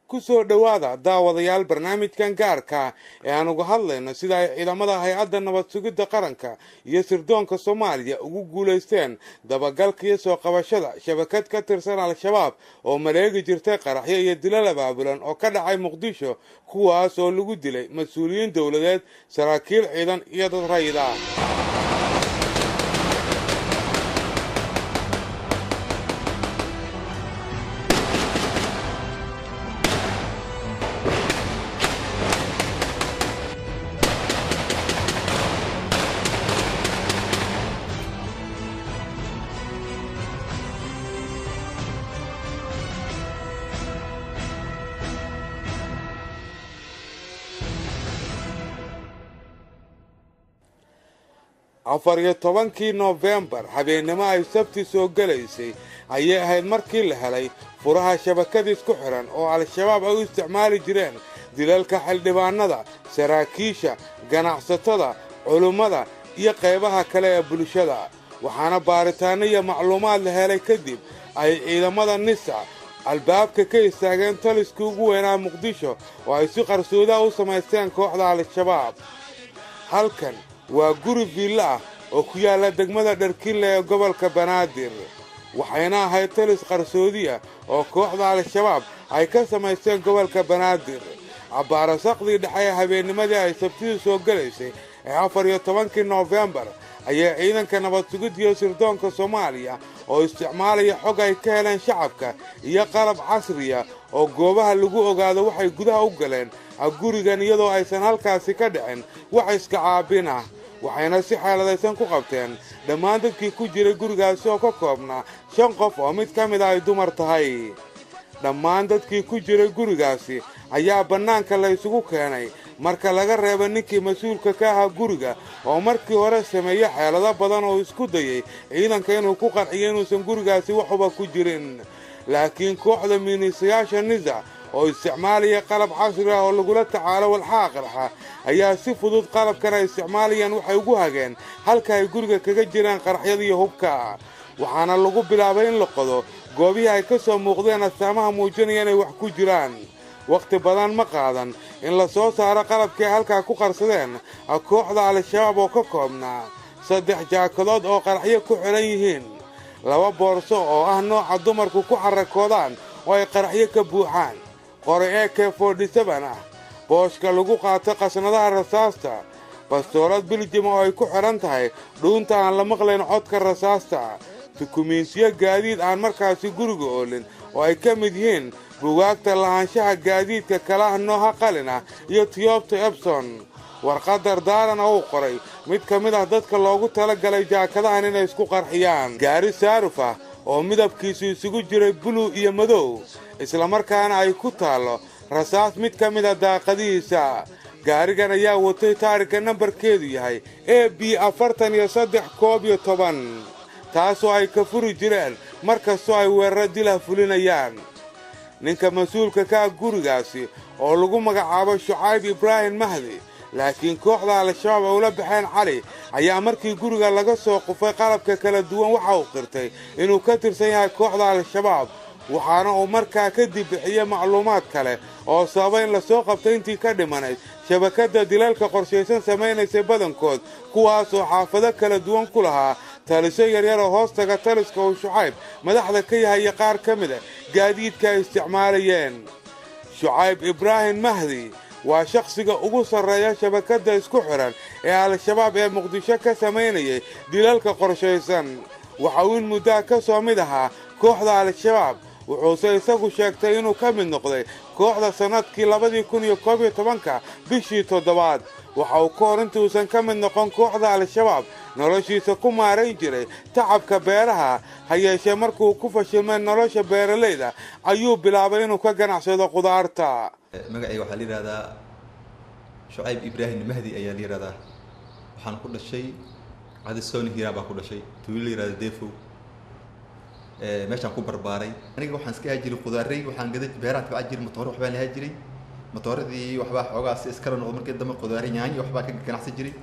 Ku soo dhowaada, daawadayaal, barnaamijkan gaarka ee aan uga hadlayno sida ay ciidamada Hay-adda Nabad Sugidda Qaranka iyo Sirdoonka Soomaaliya ugu guulaysteen dabagalka iyo soo qabashada shabakad ka tirsan Al-Shabaab oo maleegi jirtay qaraxyo iyo dilal abaabulan oo ka dhacay Muqdisho, kuwaas oo lagu dilay mas-uuliyiin dowladeed, saraakiil ciidan iyo dad rayid ah. 14-kii Noofembar, habeennimo ay Sabti soo gelaysay ayay ahayd markii la helay furaha shabakadiis ku xidhan oo Al-Shabaab ay u isticmaali jireen dilalka xildhibaanada, saraakiisha, ganacsatada, culummada iyo qaybaha kale ee bulshada. Waxaana baaritaanno iyo macluumaad la helay kadib ay ciidamada NISA albaabka ka istaageen taliskii ugu weynaa Muqdisho oo ay si qarsoodaa u samaysteen kooxda Al-Shabaab. Halkan waa guri viilla ah oo ku yaalla degmada Dharkiinle ee gobolka Banaadir, waxayna ahayd talis qarsoodiya oo kooxda Al-Shabaab ay ka samaysteen gobolka Banaadir. Cabbaarasaqdii dhexe ee habeennimadii ay Sabtidii soo gelaysay ee 14-kii Noofembar ayaa ciidanka Nabad Sugiddiyo Sirdoonka Soomaaliya oo isticmaalaya xog ay ka heleen shacabka iyo qalab casriya oo goobaha lagu ogaado waxay gudaha u galeen gurigan, iyadoo aysan halkaasi ka dhicin wax iska caabin ah, waxayna si xeeladaysan ku qabteen dhammaan dadkii ku jiray gurigaasi oo ka koobnaa 5 qof oo mid ka mid a ay dumar tahay. Dhammaan dadkii ku jiray gurigaasi ayaa bannaanka la isugu keenay, marka laga reebo ninkii mas-uulka ka ahaa guriga oo markii hore sameeyey xeelado badan oo isku dayay ciidanka inuu ku qanciyo inuusan gurigaasi waxuba ku jirin. Laakiin kooxda miiniisayaasha NISA oo isticmaalaya qalab casri ah oo lagula tacaalo walxaha qarxa ayaa si fudud qalabkan ay isticmaalayaan waxay ugu hageen halka ay guriga kaga jiraan qaraxyada iyo hubka. Waxaana lagu bilaabay in la qodo goobihii ay ka soo muuqdeen astaamaha muujinaya inay wax ku jiraan. Wakhti badan ma qaadan in la soo saaro qalabkii ay halkaa ku qarsadeen kooxda Al-Shabaab oo ka koobnaa 3 jaakadood oo qaraxyo ku xidhan yihiin, 2 boorso oo ah nooca dumarku ku xarakoodaan oo ay qaraxyo ka buuxaan, qori AK-47 ah, booshka lagu qaato qasnadaha rasaasta, bastoolad biljima oo ay ku xidhan tahay dhuunta aan la maqlayn codka rasaasta, dukumiinsiyo gaadiid aan markaasi guriga oolin oo ay ka mid yihiin bugaagta lahaanshaha gaadiidka kalaah nooha qalin ah iyo Toyota Epson, warqad dardaaran oo uu qoray mid ka mid ah dadka loogu talagalay jaakadahan inay isku qarxiyaan, gaari saaruf ah oo midabkiisu isugu jiray buluu iyo madow, islamarkaana ay ku taallo rasaas mid ka mid a daaqadihiisa. Gaarigan ayaa watay taarika nambarkeedu yahay AB 4311, taasoo ay ka furi jireen mar kastoo ay weeraro dilah fulinayaan. Ninka mas-uulka ka ah gurigaasi oo lagu magacaabo Shucayb Ibraahim Mahdi, laakiin kooxda Al-Shabaab ay ula baxeen Cali, ayaa markii guriga laga soo qufay qalabka kala duwan waxa uu qirtay inuu ka tirsan yahay kooxda Al-Shabaab, waxaana uu markaa kadib bixiyey macluumaad kale oo sababa in lasoo qabtay intii ka dhimanayd shabakadda dilalka qorshaysan samaynaysay badankood, kuwaas oo xaafado kala duwan ku lahaa taliso yaryar oo hoostaga taliska uu Shucayb madaxda ka yahay iyo qaar ka mid a gaadiidka ay isticmaalayeen. Shucayb Ibraahim Mahdi waa shakhsiga ugu sarreeya shabakadda isku xidhan ee Al-Shabaab ee Muqdisho ka samaynayay dilalka qorshaysan. Waxa uu in muddaa ka soo mid ahaa kooxda Al-Shabaab, wuxuuse isagu sheegtay inuu ka mid noqday kooxda sannadkii 2011-ka bishii 7aad. Waxa uu ka hor intuusan ka mid noqon kooxda Al-Shabaab noloshiisa ku maarayn jiray tacabka beeraha, ha yeeshee markuu ku fashilmay nolosha beeralayda ayuu bilaabay inuu ka ganacsado qudaarta. Magacayga waxaa la yihahdaa Shucayb Ibraahim Mahdi ayaa la yihahdaa. Waxaan ku dhashay Cadisooni, Hiiraan baan ku dhashay, tuulo la yihahda Defow, meeshaan ku barbaaray. Aniga waxaan iska ahaa jiray qudaarey, waxaan gada beeraha tabca jiray, matooro waxbaan lahaa jiray, matooradii waxbaa xoogaa si iskala noqdo, markii dambe qudaari, yaanyo waxbaa ka ganacsan jiray.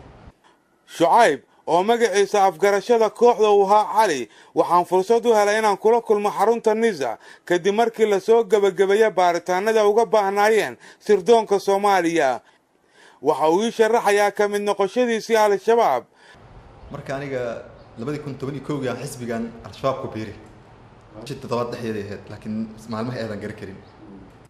Shucayb oo magaciisa afgarashada kooxda uu ahaa Cali, waxaan fursad u helay inaan kula kulmo xarunta NISA kadib markii lasoo gebagabeeya baaritaanada uga baahnaayeen sirdoonka Soomaaliya. Waxa uu ii sharaxayaa ka mid noqoshadiisii Al-Shabaab. Marka aniga 2011-kii aan xisbigan Al-Shabaab ku biiray, bishii toddobaad dhexdeeda ahayd, laakiin maalmaha eedan gari karin.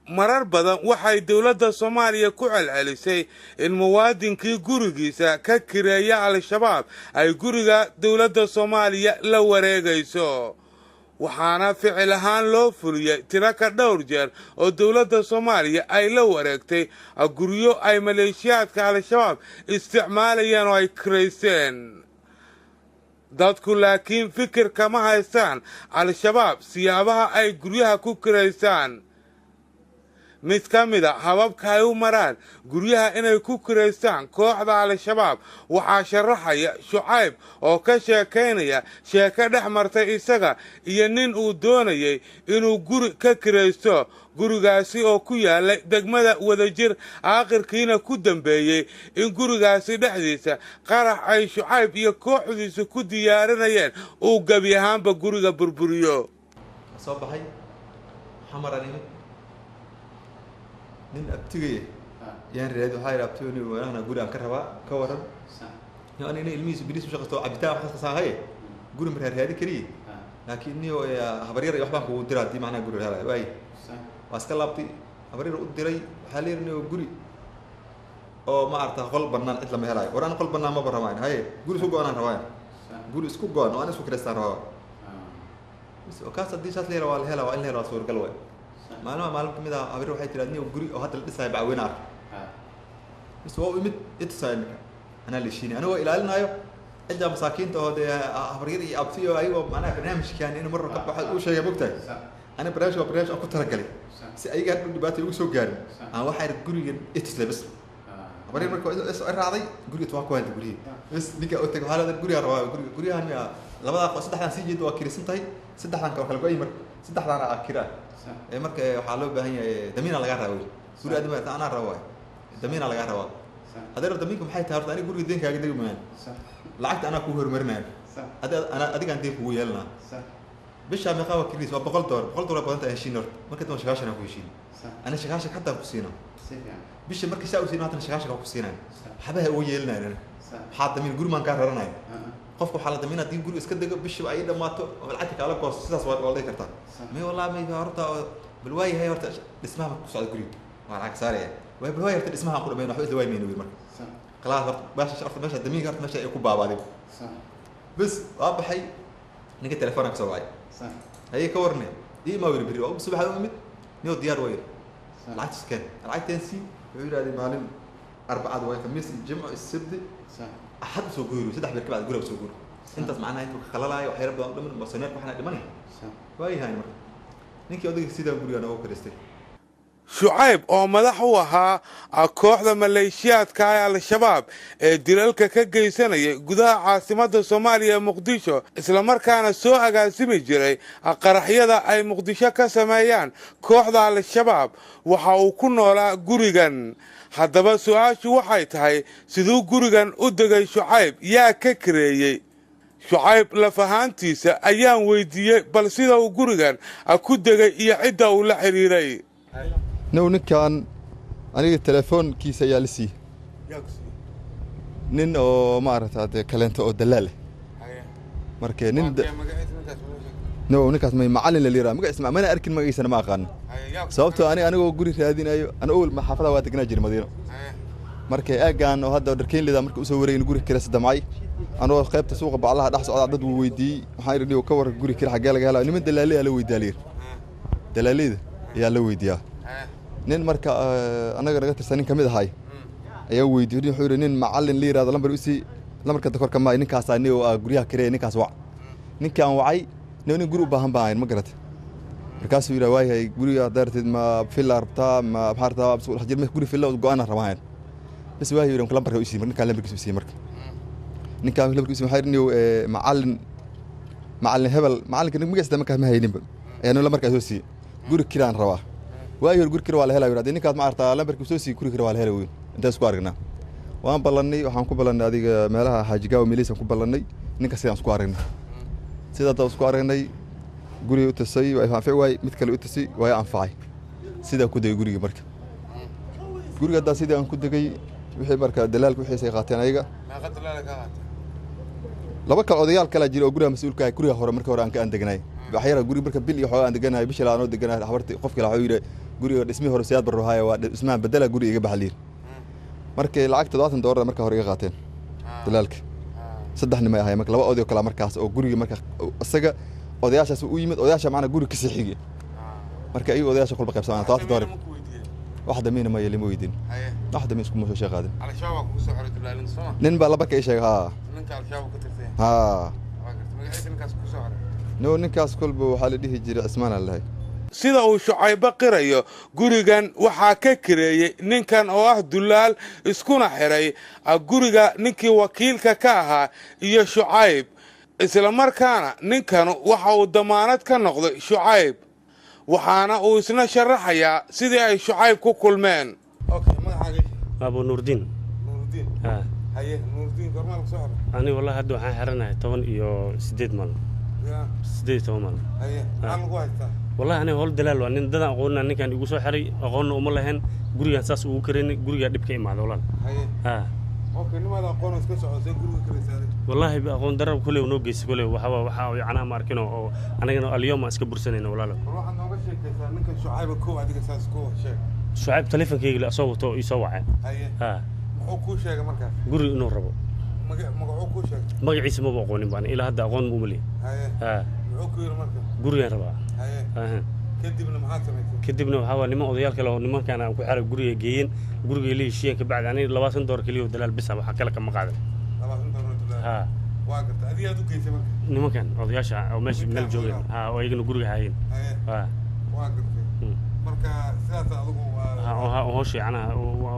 Marar badan waxay dowladda Soomaaliya ku celcelisay in muwaadinkii gurigiisa ka kireeya Al-Shabaab ay guriga dowladda Soomaaliya la wareegayso, waxaana ficil ahaan loo fuliyey tiro ka dhowr jeer oo dowladda Soomaaliya ay la wareegtay guryo ay maleeshiyaadka Al-Shabaab isticmaalayeen oo ay kiraysteen dadku. Laakiin fikir kama haystaan Al-Shabaab siyaabaha ay guryaha ku kiraystaan. Mid ka mid a hababka ay u maraan guryaha inay ku kiraystaan kooxda Al-Shabaab waxaa sharaxaya Shucayb oo ka sheekaynaya sheeko dhex martay isaga iyo nin uu doonayay inuu guri ka kiraysto, gurigaasi oo ku yaalay degmada Wadajir, aakhirkiina ku dambeeyey in gurigaasi dhexdiisa qarax ay Shucayb iyo kooxdiisu ku diyaarinayeen uu gebi ahaanba guriga burburiyo. Soo baxay Xamaraan imid, nin abtigaya yaan raadi. Waxaa yidhi, abtigo nin wanahna guri aan ka rabaa, ka waran? Yo anigna ilmihiisu biriis u shaqaysto, cabitaan wax kasaan haye, guri ma raadi kariye, laakiin niyo habaryar iyo waxbaan kugu dira haddii macnaha guri helayo. Waay, waa iska laabtay, habaryar u diray. Waxaa la yidhi, niyo guri oo ma aragta qol banaan cid lama helayo. War an qol banaan maba rabaan haye, guri isku go-anaan rabaan, guri isku go-an oo an isku kireystaan rabaa. Kaas haddii saas la yara waa la hela, waa in la hela, waa suuragal waay. Maalmaha maalin kamid ah habaryar waxay tiri, niyo guri oo hadda la dhisaayo bacweyne arka bas, waa u imid itusaay ninka, anaa la heshiinay anigoo ilaalinaayo cidda masaakiinta oo dee habaryar iyo abti oo ayagoo macnaha barnaamijkan inuu mar ka baxo uu sheegay. Mogtahay, ani barnaamij waa barnaamij aan ku talagalay si ayaga hadhow dhibaata igu soo gaarin. Aan waxaa idhi gurigan itusle bas. Habaryar marka raacday guriga waa ku hanta guryihi bas. Ninka u tagay waxaa leedahay gurigaa rabaa, guriga guryahan miya labadaa qo saddexdan sii jeeda waa kirisan tahay, saddexdan waa kala go-ay, marka saddexdaana aa kira ee. Marka waxaa loo baahan yahay damiina lagaa rabaa weli guri adima anaa raba waay, damiina lagaa rabaa. Haddii rab damiinka maxay tahay? Horta aniga guriga deenkaaga degi mayaan, lacagta anaa kuu horumarinayo, adigaan deen kugu yeelanaa. Bishaa meeqaa waa kiriis? Waa $100. $100 badan tahay, heshiin horta. Marka dambe shagaashan aan ku heshiin, ana shagaashan haddaan ku siina bisha. Markii saa u siin haddana shagaashan aan ku siinayo, waxba ha uga yeelinayo. Maxaa damiin? Guri maan kaa raranayo. Qofka waxaa la damiin haddii guriga iska dego, bishiba ay dhamaato oo lacagta kaala goosto, sidaas waa la dhihi kartaa. May wallahi may horta bal waayahay, horta dhismaha marka ku socda guriga waa lacag saaraya waay, bal waay horta dhismaha aan ku dhamayn, waxba isla waay mayna wiil. Marka khalaas horta meesha horta meesha damiinka horta meesha ay ku baabaaday bas. Waa baxay ninka, telefoonka ka soo wacay, haye ka warne ii maa wiri beri waa subaxa u imid, niyo diyaar waa yiri, lacagta iskeen, lacagteen sii. Wuxuu yidhahday maalin arbacad waay, khamiis iyo jimco iyo sabti axad usoo guuri, 3 bir kabacdi guriga usoo guuri. Intaas macnaha intuu ka qalalaayo waxyaro badan dhiman, masoneerka waxna dhimanay waayahay. Marka ninkii odayga sidaa guriga noogu kariistay. Shucayb oo madax u ahaa kooxda maleeshiyaadka ee Al-Shabaab ee dilalka ka geysanayay gudaha caasimadda Soomaaliya ee Muqdisho, islamarkaana soo agaasimi jiray qaraxyada ay Muqdisho ka sameeyaan kooxda Al-Shabaab, waxa uu ku noolaa gurigan. Haddaba su-aashu waxay tahay, siduu gurigan u degay Shucayb? Yaa ka kareeyey? Shucayb laf ahaantiisa ayaan weydiiyey bal sida uu gurigan ku degay iyo cidda uu la xidhiiray. Now ninkan aniga telefoonkiisa ayaa la siiyey nin oo maaragta dee kaleento oo dalaal ah. Marka nin no ninkaas may macallin la yiraahdo magaciisa mana arkin, magaciisana ma aqaano, sababtoo ani anigoo guri raadinayo ana awal ma xaafadaha waa degnaa jiray Madiino. Marka aaggaan oo hadda dharkeynlida marka usoo wareegin guri kale sadamcay, anoo qaybta suuqa baclaha dhex socda dad wuu weydiiyey. Waxaan idhi, ka waran guri kale xaggee laga helaa? Niman dalaaley la weydiiyaa la yidhi, dalaaleyda ayaa la weydiiyaa. Nin marka annaga naga tirsan nin ka mid ahay ayaa weydiiyey. Wuxuu yidhi, nin macallin la yiraahdo lambar usii, lambarka korka maay, ninkaasaa nin oo guryaha kireeya, ninkaas wac. Ninkaan wacay, nin guri u baahan baan ahayn, ma garatay? Markaasuu yidhi, waayahay, guriga haddaa rabtid ma villa rabtaa ma maxaa rabtaa? Bas wax jir guri villa go-aan rabaa bas. Waayahay yidhi, lambarka usii. Ninkaan lambarkiisa usii. Marka ninkaan lambarkiisa waxaa yidhi, macallin macallin hebel, macallinka magaciisa markaas ma hayninba, ayaa lambarkaa soo siiyey, guri kiraan rabaa. Waayo guri kira waa la helaa yidhi, ninkaas ma aragtaa lambarka soo siiyey, guri kira waa la helaa weyn. Intaas ku aragnaa Waan ballannay, waxaan ku ballannay adiga meelaha Xaajigaawa meelihiisaan ku ballannay ninka. Sidaan isku aragnay, sidaa daba isku aragnay, guriga u tusay, waa anfici waay. Mid kale u tusay, waa anfacay. Sidaa ku degay guriga. Marka guriga haddaa sidii aan ku degay, wixii marka dalaalka wixiisay qaateen ayaga. Meeqa dalaala ka qaatay? Laba kale odayaal kalaa jira oo guriga mas-uulka ahay. Guriga hore marka hore aan ka aan deganaay waxyara guri, marka bil iyo xoogaa aan deganahay, bishii labaad anoo deganahay, habarti qofkii waxuu yidhi guriga dhismihii hore Siyaad Barro haya, waa dhismahan bedela, guriga iga baxliir. Markay lacag $70 marka hore iga qaateen dalaalka, saddex nimay ahay. Marka laba oday oo kale markaas oo guriga, marka isaga odayaashaas u yimid, odayaasha macnaa guriga kasii xigay. Marka iyaga odayaasha kolba qaybsamaan $70. Ma ku weydiiyey? Wax damiina ma lima weydiin. Wax damiin iskuma soo sheeqaadin. Al-Shabaab kugu soo xiray dalaalin, sooma? Nin baa laba ka ii sheegay, haa. Ninka Al-Shabaab ka tirsan? Haa. Waa gartay. Magaciisa ninkaas kugu soo xiray? No, ninkaas kolba waxaa la dhihi jiray Cismaan aa lahay. Sida uu Shucaybo qirayo, gurigan waxaa ka kireeyey ninkan oo ah dulaal, iskuna xiray guriga ninkii wakiilka ka ahaa iyo Shucayb, isla markaana ninkanu waxa uu damaanad ka noqday Shucayb. Waxaana uu isna sharaxayaa sidii ay Shucayb ku kulmeen. Okay, magacaaga? Abu Nuurdiin. Nuurudiin. Ha. Haye Nuurudiin, goormaa lagu soo xiray? Ani wallahi hadda waxaan xiranahay 18 maalin. 18 maalin. Haye, maxaa lagu haystaa? Wallahi ani howl dalaal waa nin dadaan aqoonna ninkaan igu soo xiray, aqoonna uma lahayn. Gurigaan saas ugu karaynay, gurigaa dhib ka imaada walaal. Haye. Ha. Okay, nimaada aqoon iska socosay guriga karaysaaday? Wallaahi ba aqoon darro kuley noo geysay kuley. Waxaa waxaa yacnaha ma arkino oo anagana alyooma iska bursanayna walaalo. Bal waxaad nooga sheekaysaa ninkan Shucayba kow, adiga saas ku sheeg. Shucayb taleefankayga asoo wato oo ii soo wacay. Haye. Ha. Muxuu kuu sheegay markaas? Guri inuu rabo. Magacuu kuu sheegay? Magaciisa maba aqoonin baan ilaa hadda, aqoon ma uma lihi. Haye. Ha. Muxuu ku yidhi marka? Gurigaan rabaa. Haye. Aha. Kadibna maxaad samaysay? Kadibna waxaa waa niman odayaal kale oo nimankaan aan ku xiray guriga geeyeen, gurigay la heshiiyeen. Kabacdi aniga $20 keliya oo dalaal bisa, waxaa kale kama qaadan. $20 dolaar? Ha. Waa garta. Adiga aad u geysay marka? Nimankan odayaasha oo meesha meel joogeen, ha, oo iyagana guriga hayeen. Haye. Ha. Waa gartay. Marka sidaas adigu ha waa oo ha oo hawsha yacnaha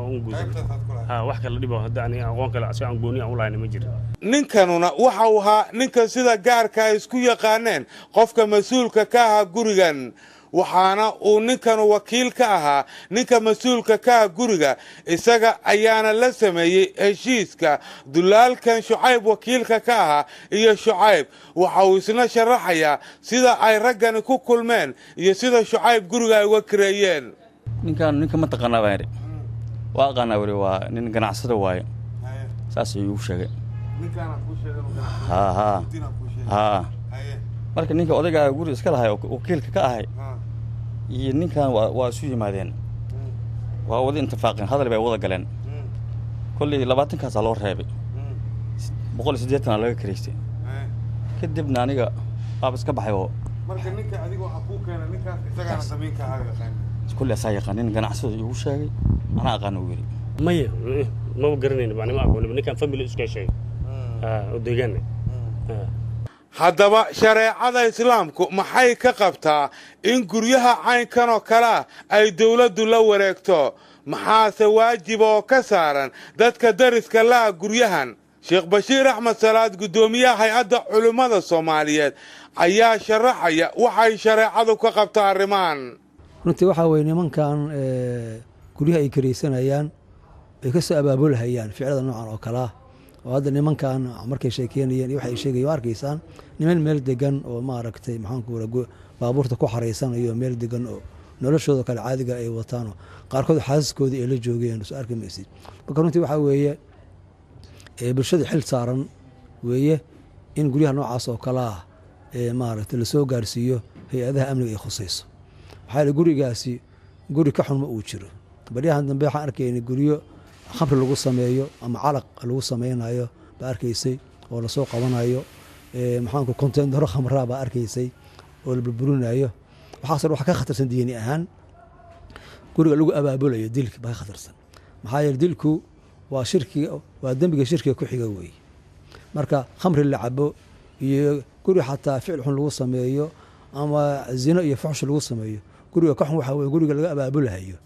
un guuday. Qaybtaasaad ku lahayd? Ha, wax kale dhibo hadda aniga aqoon kale si aan gooni aan u lahayn ma jirin. Ninkanuna waxa uu ahaa ninka sida gaarka ay isku yaqaaneen qofka mas-uulka ka ahaa gurigan, waxaana uu ninkanu wakiil ka ahaa ninka mas-uulka ka ah guriga. Isaga ayaana la sameeyey heshiiska dulaalkan Shucayb wakiilka ka ahaa iyo Shucayb. Waxa uu isna sharaxayaa sida ay raggani ku kulmeen iyo sida Shucayb guriga ay uga kireeyeen. Ninkaan ninka ma taqaanaa baan idhi. Waa aqaanaa weli, waa nin ganacsada waaye, saas ayuu igu sheegay. Haa haa haa. Marka ninka odaygaa guri iska lahay oo wakiilka ka ahay iyo ninkan waa isu yimaadeen, waa wada intifaaqeen, hadal bay wada galeen. Kolley 20-kaasaa loo reebay, 180-aa laga karaystay. Kadibna aniga waaba iska baxay oo Marka ninka adiga waxaa kuu keenay ninkaas, isagaana damiinka ahaa yaqaan? Kolley asaa yaqaan, nin ganacsada igu sheegay, anaa aqaana uu yidhi. Maya, maba garanayna baan, ma aqoonin ninkan, family iska sheegay, ha, oo deegaana, ha. Haddaba shareecada Islaamku maxay ka qabtaa in guryaha caynkan oo kale ah ay dowladdu la wareegto? Maxaase waajiba oo ka saaran dadka dariska la'a guryahan? Sheekh Bashiir Axmed Salaad, guddoomiyaha Hay-adda Culimmada Soomaaliyeed, ayaa sharaxaya waxay shareecadu ka qabta arrimahan. Runtii waxaa weye nimankan guryaha ay karaysanayaan ay ka soo abaabulhayaan ficilada noocan oo kale ah, oo hadda nimankan markay sheekeynayeen iyo waxa ay sheegayeen waa arkaysaan, niman meel degan oo maaragtay maxaanku ra baabuurta ku xaraysanayo, meel degan oo noloshooda kale caadiga ay wataanoo qaarkood xaasaskoodii ay la joogeen, soo arki maysid. Marka runtii waxaa weeye bulshada xil saaran weeye in guryaha noocaas oo kale ah ee maaragtay lasoo gaarsiiyo hay-adaha amniga ay khusayso. Maxaa yeele gurigaasi guri ka xun ma uu jiro. Baryahan dambe waxaan arkaynay guryo khamri lagu sameeyo ama calaq lagu sameynayo baa arkaysay oo lasoo qabanayo, maxaanku konteendaro khamraa baa arkaysay oo la burburinayo. Waxaas dhan waxaa ka khatarsan diini ahaan guriga lagu abaabulayo dilka baa ka khatarsan. Maxaa yeele dilku waa shirkiga, waa dembiga shirkiga ku xiga weeye. Marka khamri la cabo iyo guri xataa ficil xun lagu sameeyo ama zino iyo fuxsh lagu sameeyo, guriga ka xun waxaa weye guriga laga abaabulahayo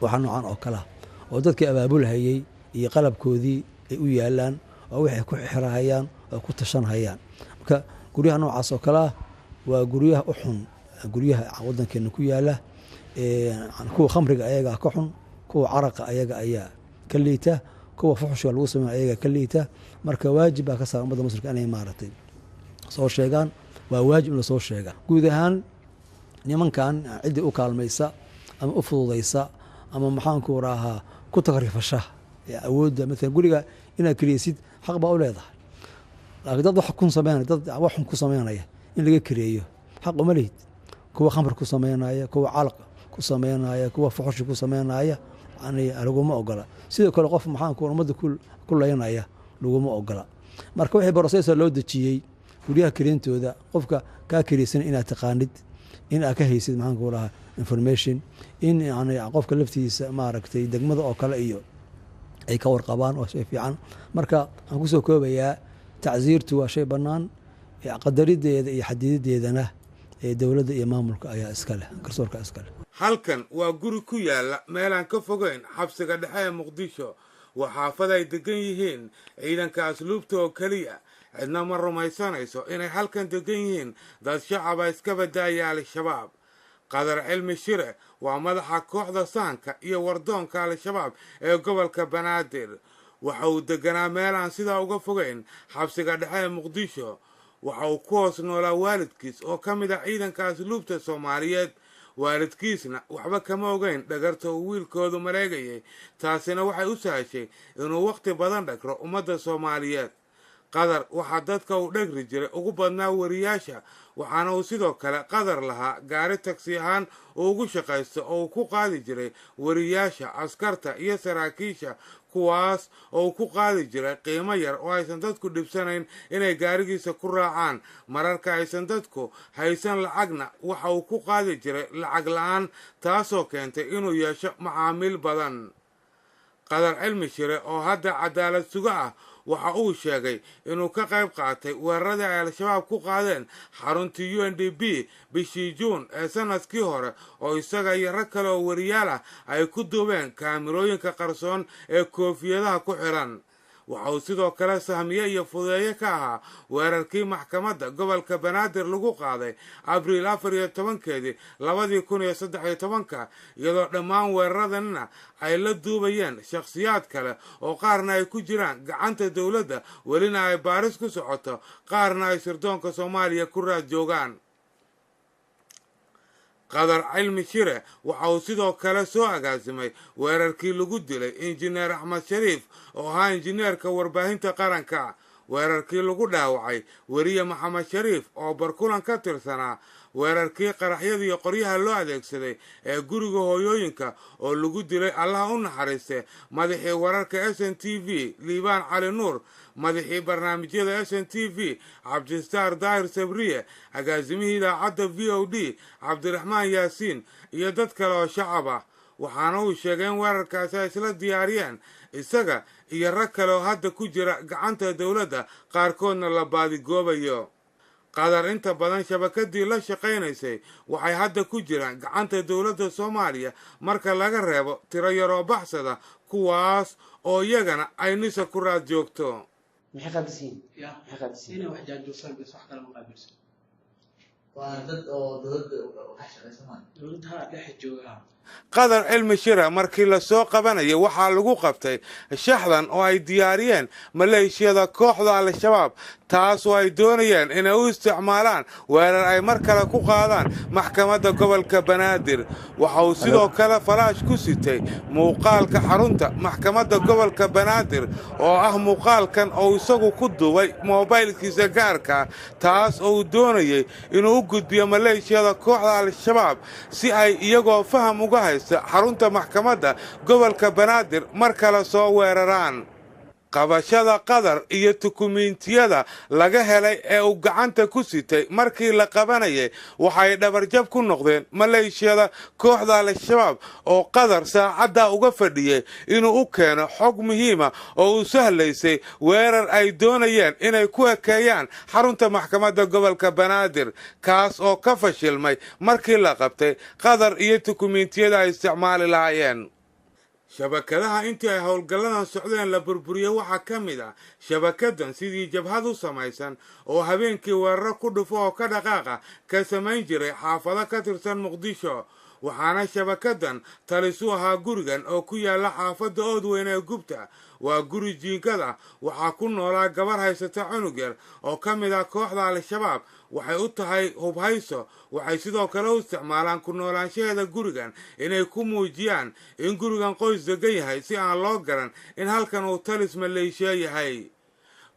waxaa noocan oo kale ah, oo dadkii abaabulhayey iyo qalabkoodii ay u yaalaan oo waxay ku xirahayaan oo ku tashanhayaan. Marka guryaha noocaas oo kale ah waa guryaha u xun guryaha waddankeena ku yaala. Kuwa khamriga ayagaa ka xun, kuwa caraqa ayaga ayaa ka liita. Kuwa fuxushka lagu sameyn ayaga ka liita. Marka waajib baa ka saaran ummadda muslimka inay maaragtay soo sheegaan, waa waajib in lasoo sheega. Guud ahaan nimankan ciddii u kaalmaysa ama u fududaysa ama maxaanku rahaa ku takrifasha awoodda, maalan guriga inaad kariyeysid xaq baa u leedahay, laakiin dad wax kun sameynaya, dad wax xun ku sameynaya in laga kareeyo xaq uma lihid. Kuwa khamr ku sameynaya, kuwa calaq ku sameynaya, kuwa fuxushi ku sameynaya, yani laguma ogola. Sidoo kale qof maxaanku ummadda ku laynaya laguma ogola. Marka wixii process loo dejiyey guryaha kareyntooda, qofka kaa kareysan inaad taqaanid, in aad ka haysid maxaanku rahaa information, in yani qofka laftiisa maaragtay degmada oo kale iyo ay ka warqabaan, waa shay fiican. Marka waxaan kusoo koobayaa, tacsiirtu waa shay bannaan, qadarideeda iyo xadidadeedana ee dowladda iyo maamulka ayaa iska leh, garsoorka iska leh. Halkan waa guri ku yaala meelaan ka fogeyn xabsiga dhexe ee Muqdisho. Waa xaafad ay degan yihiin ciidanka asluubta oo keliya. Cidna ma rumaysanayso inay halkan degan yihiin dad shacaba, iska badaaya Al-Shabaab. Qadar Cilmi Shire waa madaxa kooxda sahanka iyo wardoonka Al-Shabaab ee gobolka Banaadir. Waxa uu deganaa meelaan sidaa uga fogeyn xabsiga dhexe ee Muqdisho. Waxa uu ku hoos noolaa waalidkiis oo ka mid ah ciidanka asluubta Soomaaliyeed. Waalidkiisna waxba kama ogeyn dhagarta uu wiilkoodu maleegayay, taasina waxay u sahashay inuu wakhti badan dhagro ummadda Soomaaliyeed. Qadar waxaa dadka uu dhagri jiray ugu badnaa wariyaasha, waxaana uu sidoo kale Qadar lahaa gaari tagsi ahaan uu ugu shaqaysto oo uu ku qaadi jiray wariyaasha, askarta iyo saraakiisha, kuwaas oo uu ku qaadi jiray qiimo yar oo aysan dadku dhibsanayn inay gaarigiisa ku raacaan. Mararka aysan dadku haysan lacagna waxa uu ku qaadi jiray lacag la-aan, taasoo keentay inuu yeesho macaamiil badan. Qadar Cilmi Shire oo hadda cadaalad sugo ah waxa uu sheegay inuu ka qayb qaatay weeraradii ay Al-Shabaab ku qaadeen xaruntii UNDP bishii Juun ee sanadkii hore, oo isaga iyo rag kale oo wariyaal ah ay ku duubeen kaamirooyinka qarsoon ee koofiyadaha ku xiran. Waxa uu sidoo kale sahmiye iyo fudeeye ka ahaa weerarkii maxkamadda gobolka Banaadir lagu qaaday Abriil 14-keedii 2013-ka, iyadoo dhammaan weeraradanina ay la duubayeen shakhsiyaad kale oo qaarna ay ku jiraan gacanta dowladda, welina ay baaris ku socoto, qaarna ay sirdoonka Soomaaliya ku raad joogaan. Qadar Cilmi Shire waxa uu sidoo kale soo agaasimay weerarkii lagu dilay Injineer Axmed Shariif oo ahaa injineerka warbaahinta qaranka, weerarkii lagu dhaawacay weriye Maxamed Shariif oo barkulan ka tirsanaa, weerarkii qaraxyadii qoryaha loo adeegsaday ee guriga hooyooyinka oo lagu dilay Allaha u naxariiste madaxii wararka SNTV Liibaan Cali Nuur, madaxii barnaamijyada SNTV Cabdistaar Daahir Sabriye, agaasimihii idaacadda VOD Cabdiraxmaan Yaasiin iyo dad kale oo shacab ah. Waxaana uu sheegay in weerarkaasi ay isla diyaariyeen isaga iyo rag kale oo hadda ku jira gacanta dowladda, qaarkoodna la baadigoobayo. Qadar inta badan shabakadii la shaqaynaysay waxay hadda ku jiraan gacanta dowladda Soomaaliya, marka laga reebo tiro yaroo baxsada, kuwaas oo iyagana ay NISA ku raad joogto. Maxay qaabilsiin? Ya. Maxay qaabilsiin? Inay wax jaajuusaan bes, wax kale ma qaabilsan. Waa dad oo dowladda ka shaqaysanaya? Dowladda ha dhex joogaa. Qadar Cilmi Shira markii lasoo qabanayay waxaa lagu qabtay shaxdan oo ay diyaariyeen maleeshiyada kooxda Al-Shabaab, taas oo ay doonayeen inay u isticmaalaan weerar ay mar kale ku qaadaan maxkamadda gobolka Banaadir. Waxa uu sidoo kale falaash ku sitay muuqaalka xarunta maxkamadda gobolka Banaadir, oo ah muuqaalkan oo isagu ku duubay moobaylkiisa gaarka, taas oo uu doonayay inuu u gudbiyo maleeshiyada kooxda Al-Shabaab si ay iyagoo faham uga haysta xarunta maxkamadda gobolka Banaadir mar kale soo weeraraan. Qabashada Qadar iyo dukumiintiyada laga helay ee uu gacanta ku sitay markii la qabanayay waxay dhabarjab ku noqdeen maleeshiyada kooxda Al-Shabaab, oo Qadar saacaddaa uga fadhiyey inuu u keeno xog muhiima oo uu sahlaysay weerar ay doonayeen inay ku ekeeyaan xarunta maxkamadda gobolka Banaadir, kaas oo ka fashilmay markii la qabtay Qadar iyo dukumiintiyada ay isticmaali lahaayeen. Shabakadaha intii ay howlgalladan socdeen la burburiyey waxaa ka mid ah shabakadan sidii jabhad u samaysan oo habeenkii weeraro ku dhufo oo ka dhaqaaqa ka samayn jiray xaafado ka tirsan Muqdisho. Waxaana shabakadan talisu ahaa gurigan oo ku yaala xaafadda Oodweyne ee Gubta. Waa guri jiinkada. Waxaa ku noolaa gabar haysata cunug yar oo ka mid ah kooxda Al-Shabaab. Waxay u tahay hubhayso. Waxay sidoo kale u isticmaalaan ku noolaanshaheeda gurigan inay ku muujiyaan in gurigan qoys degan yahay, si aan loo garan in halkan uu talis maleeshiya yahay.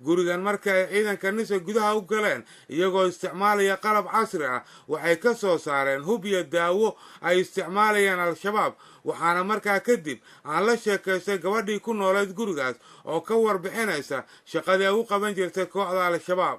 Gurigan marka ay ciidanka NISA gudaha u galeen iyagoo isticmaalaya qalab casri ah, waxay ka soo saareen hub iyo daawo ay isticmaalayaan Al-Shabaab. Waxaana markaa kadib aan la sheekaystay gabadhii ku nooleed gurigaas oo ka warbixinaysa shaqadii ay u qaban jirtay kooxda Al-Shabaab.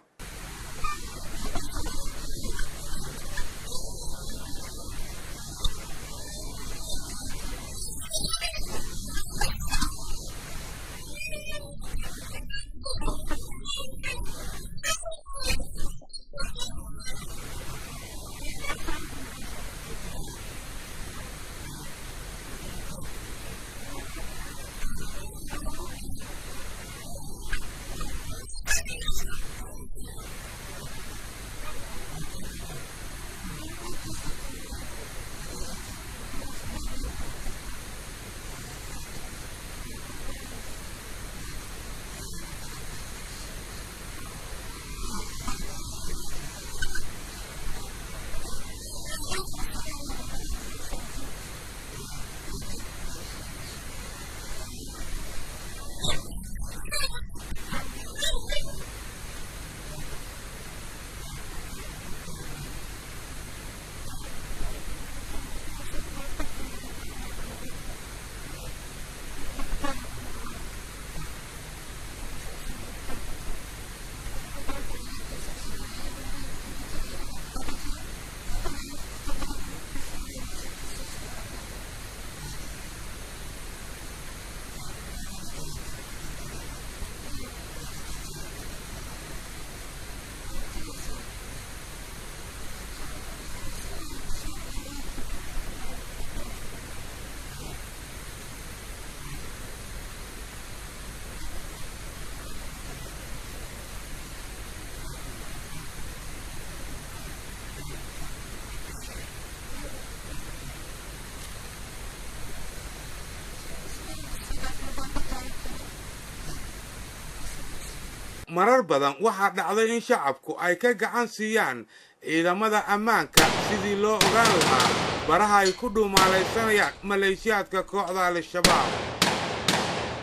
Marar badan waxaa dhacday in shacabku ay ka gacan siiyaan ciidamada ammaanka sidii loo ogaan lahaa baraha ay ku dhuumaalaysanayaan maleeshiyaadka kooxda Al-Shabaab.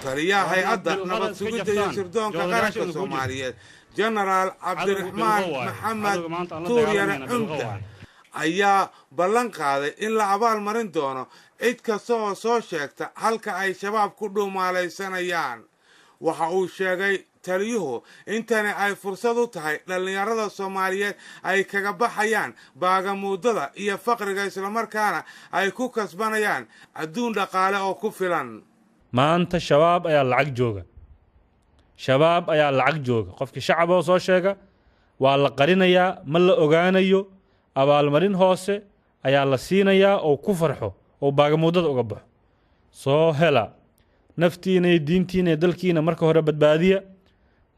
Taliyaha hay-adda nabad sugidda iyo sirdoonka qaranka Soomaaliyeed, Jenaraal Cabdiraxmaan Maxamed Tuuryare Cumda, ayaa ballan qaaday in la abaal marin doono cid kasta oo soo sheegta halka ay Shabaab ku dhuumaalaysanayaan. Waxa uu sheegay taliyuhu intani ay fursad u tahay dhallinyarada Soomaaliyeed ay kaga baxayaan baagamuudada iyo faqriga, islamarkaana ay ku kasbanayaan adduun dhaqaale oo ku filan. Maanta Shabaab ayaa lacag jooga, Shabaab ayaa lacag jooga. Qofkii shacab oo soo sheega waa la qarinayaa, ma la ogaanayo. Abaalmarin hoose ayaa la siinayaa oo ku farxo oo baagamuudada uga baxo. Soo hela naftiina iyo diintiina iyo dalkiina marka hore badbaadiya,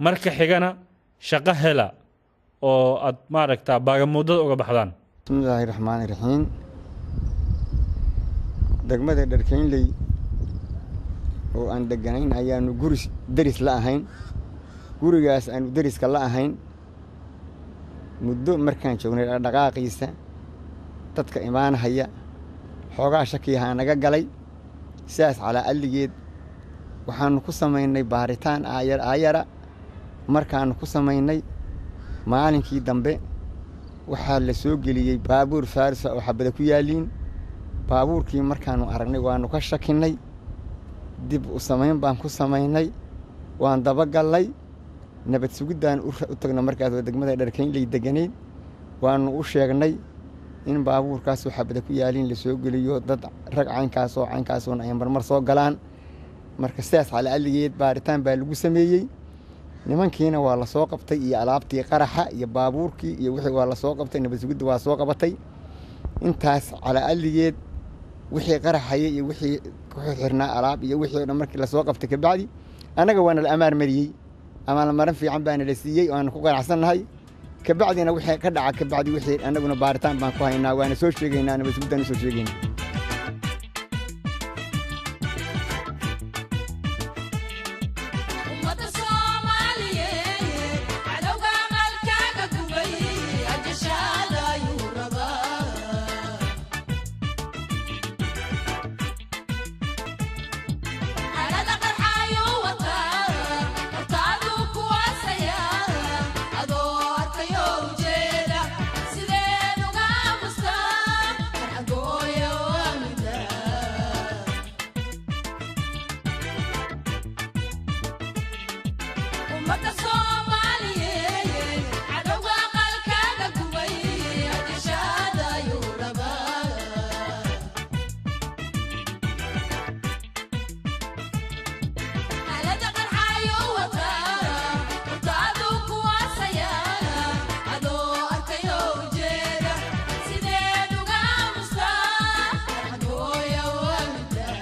marka xigana shaqo hela oo aad maaragtaa baagamuudada uga baxdaan. Bismillaahi raxmaani raxiim. Degmada Dharkeynley oo aan deganayn ayaanu guri deris la ahayn. Gurigaas aanu deriska la ahayn muddo markaan joognay, dhaqdhaqaaqiisa dadka imaanahaya xoogaa shakiyahaa naga galay. Sidaas calaa alligeed waxaanu ku samaynay baaritaan aayar aayara. Markaannu ku samaynay maalinkii dambe, waxaa la soo geliyey baabuur farisa oo xabada ku yaalliin. Baabuurkii markaannu aragnay waannu ka shakinnay. Dib u samayn baan ku samaynay, waan dabagallay. Nabad sugiddaan u tagna markaas oo degmada Dharkaynley deganayd, waannu u sheegnay in baabuurkaasoo xabada ku yaaliin la soo geliyo, dad rag caynkaasoo caynkaasoona ay marmar soo galaan. Marka sidaas cala alligeed baaritaan baa lagu sameeyey. Nimankiina waa la soo qabtay, iyo alaabtii qaraxa iyo baabuurkii iyo wixii waa la soo qabtay. Nabad sugidda waa soo qabatay. Intaas calaa alligeed wixii qaraxaya iyo wixii ku xirnaa alaab iyo wixii o dhan markii lasoo qabtay kabacdi, annaga waana la amaar mariyey. Amaalmarin fiican baana la siiyey oo aanu ku qanacsannahay. Kabacdina wixii ka dhaca kabacdi wixii annaguna baaritaan baan ku haynaa, waana soo sheegaynaa, nabadsuguddaan u soo sheegaynaa. Ummada Soomaaliyeed cadowga qalkaaga gubay ajashaada ayuu rabaa. Xaalada qarxayuu wataa, hortaaduu ku waasayaa, adoo arkayo ujeeda sideed uga aamustaa farxagooya waa midaa. Ummada Soomaaliyeed cadowga qalkaaga gubay ajashaada ayuu rabaa. Xaalada qarxayuu wataa, hortaaduu ku waasayaa, adoo arkayo ujeeda sideed uga aamustaa farxagooya waa midaa.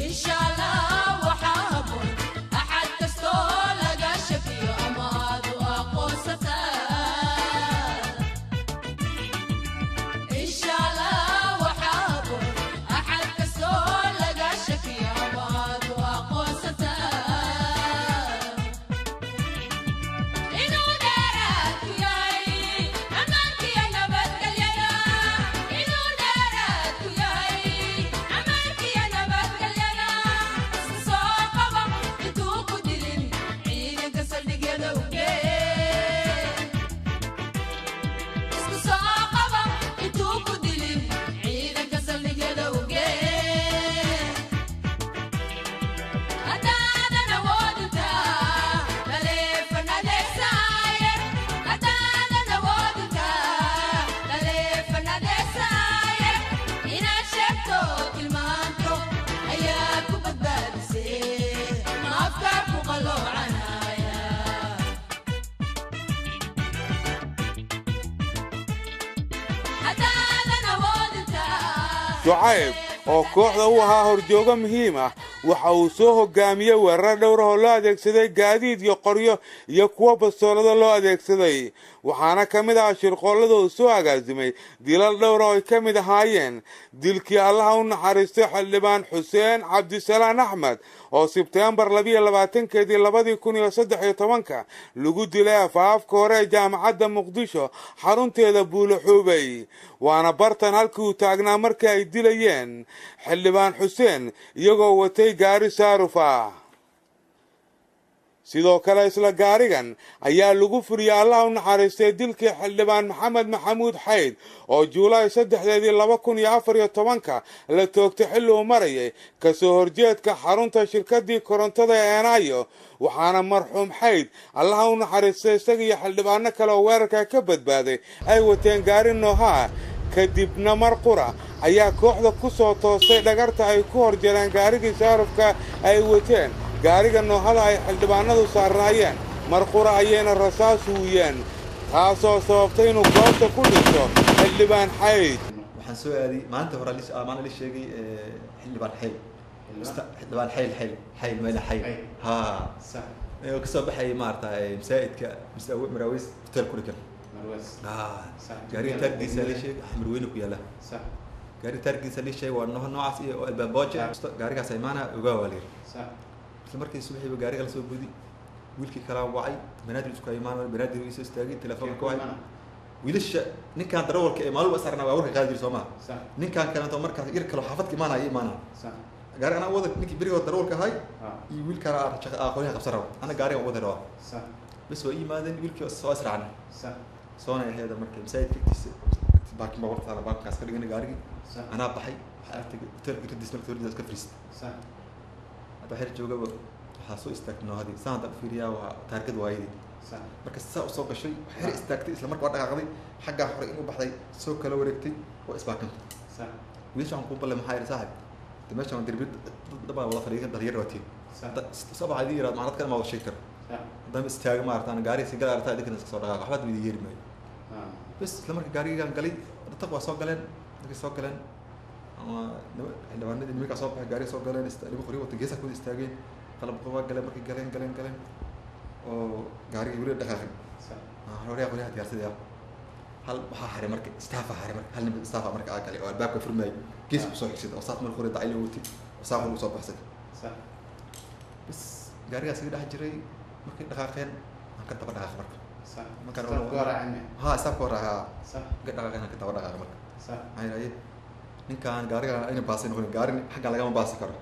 Insha Allah waxaa habboon axad kastoo laga shakiyo ama aad u aqoonsataa. Insha Allah waxaa habboon axad kastoo laga shakiyo ama aad u aqoonsataa. Inuu dheeraad ku yahay ammaankiyo nabadgelyada. Inuu dheeraad ku yahay ammaankiyo nabadgelyada. Iska soo qaba intuu ku dilin ciidanka saldhigyada u gee. Isku soo qaba intuu ku dilin ciidanka saldhigyada u gee. Haddaadan awoodintaa taleefan adeegsaaye. Haddaadan awoodintaa taleefan adeegsaaye. Inaad sheegto tilmaanto ayaa ku badbaadisee. Ma afkaa ku qaloocanaya. Haddaadan awoodintaa. Shucayb oo kooxda u ahaa horjoogo muhiim ah waxa uu soo hogaamiyey weerar dhowr ah oo loo adeegsaday gaadiid iyo qoryo iyo kuwo bastoolado loo adeegsaday, waxaana ka mid ah shirqoollada uu soo agaasimay dilal dhowr oo ay ka mid ahaayeen dilkii Allaha u naxariistay xildhibaan Xuseen Cabdisalaan Axmed oo Sebteembar 22-keedii 2013-ka lagu dilay afaafka hore ee jaamacadda Muqdisho xarunteeda Buulaxuubay, waana bartan halkii uu taagnaa markii ay dilayeen xildhibaan Xuseen iyagoo watay gaari saaruf ah. Sidoo kale isla gaarigan ayaa lagu furiyey Allaha u naxariistay dilkii xildhibaan Maxamed Maxamuud Xayd oo Juulaay 3-deedii 2014-ka la toogtay xilli uu marayay kasoo horjeedka xarunta shirkadii korontada ee Enaayo, waxaana marxuum Xayd Allaha u naxariistay isaga iyo xildhibaano kale oo weerarka ka badbaaday ay wateen gaari nooha. Kadibna mar qura ayaa kooxda ku soo toostay dhagarta ay ku hor jireen gaarigii saarufka ay wateen gaariga noohada ay xildhibaanadu saarnaayeen, mar qura ayayna rasaas huuyeen, taasoo sababtay inuu goobta ku dhinto xildhibaan Xayd. Waxaan soo aaday maalinta hore maalin la sheegay xildhibaan Xayl, xildhibaan Xayl Xayl Xayl mayna Xayl ha oo kasoo baxay maarata masaajidka Maraawiis hotel ku dhigan gaariga taargiisa la sheegay Xamarweyne ku yaala, gaariga taargiisa la sheegay waa noocaas iyo albaab booje, gaarigaas imaana ogaa waa la yidhi. Isla markii subaxiiba gaariga lasoo gudi wiilkii kalaa wacay Banaadir isku imaan, Banaadir isoo istaagay telefoonka ka wacay wiilasha ninkaan darawalka ee maalin walba sarnaa baabuurka qaadi jiri soo maha, ninkaan kaleeto markaas yar kalo xaafadka imaanaya imaanaa gaari anaa wada ninkii berigoo darawalka ahay iyo wiilkaan aqoonyaha qabsan raba, ana gaarigan wada rabaa bas. Waa ii yimaadeen wiilkii soo israacnay soona aheeda marka masaajidka agtiisa baakin baa warta taala, baakinkaas ka dhiganay gaarigii, anaa baxay waxaa agtagay hotelka riddiis, marka riddiis iska fariistay. Hadda xer joogaba waxaa soo istaagtay noohadii saan hadda u fiiriyaa waa taargad waayadii marka saa usoo gashay xer istaagtay, isla marka waa dhaqaaqday xaggaa hore inuu baxday soo kala wareegtay waa isbaakintay. Wiilasha waxaan kuu ballay maxaa yidhi saaxib de meeshan waa derbi dad baa wada fadhiya dhalinyar waa tiin sabaxa idin yiraahdo macnad kale ma wada sheegi karo, haddaan istaago maarata aan gaariga si gal aragtaa idinkana iska soo dhaqaaqa waxba idin yeeri maayo bas. Isla marka gaarigaan galay dhaq waa soo galeen, markay soo galeen ama xildhibaanadii nimankaa soo baxay gaariga soo galeen laba qoryo wata geesaha kuwada istaageen. Qalabka waa galeen. Markay galeen galeen galeen oo gaarigii weli dhaqaaqin, horyaa qoryaha diyaarsadaya. Hal waxaa xiray marka staffa xiray. Marka hal nin staffa marka aa galay oo albaabka furmayay, gees kusoo xigsaday oo saas marka hore dacaylo watay oo saa hore usoo baxsay. Bas, gaarigaas iga dhex jiray. Markay dhaqaaqeen aan ka daba dhaqaaqay marka. Markaan ha staffka hore ha markay dhaqaaqeen aan ka daba dhaqaaqay marka. Maxaa yidhahdee, ninkaan gaariga ina baasay noqon, gaarin xaggan lagama baasi karo.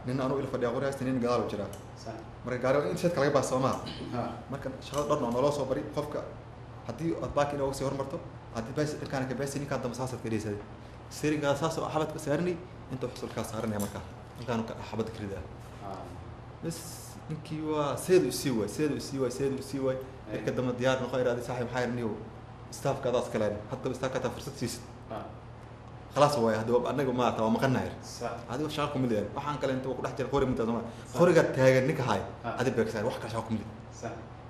Nin anuu ila fadhiya qori haysta, nin gadaal u jiraa. Marka gaariga in seedka laga baasa soo maha. Marka shaqada dhan oo naloo soo bari, qofka haddii aad baaki inooga sii hormarto, haddii baasi dhankaan ka baasi, ninkaan dambe saasaad ka dhigaysaa, seringaa saas oo xabadka saaranay inta xusulkaa saaranaya. Markaa halkaan ka xabadka ridaa. Bas, ninkii waa seedu isii waay, seedu isii waay, seedu isii waay. Marka dambe diyaar noqo iraadi, saaxiib, maxaa irniyo staffka adaas kale haddaba staffka hataa fursad siisid, khalaas waay. Hadda anaga maarata waa maqanahay, adigo shaqa kumid yahay. Waxaan kale inta ku dhex jira qori minta soma qoriga taagan ninka haay adi beegsaar, wax kale shaqa kumid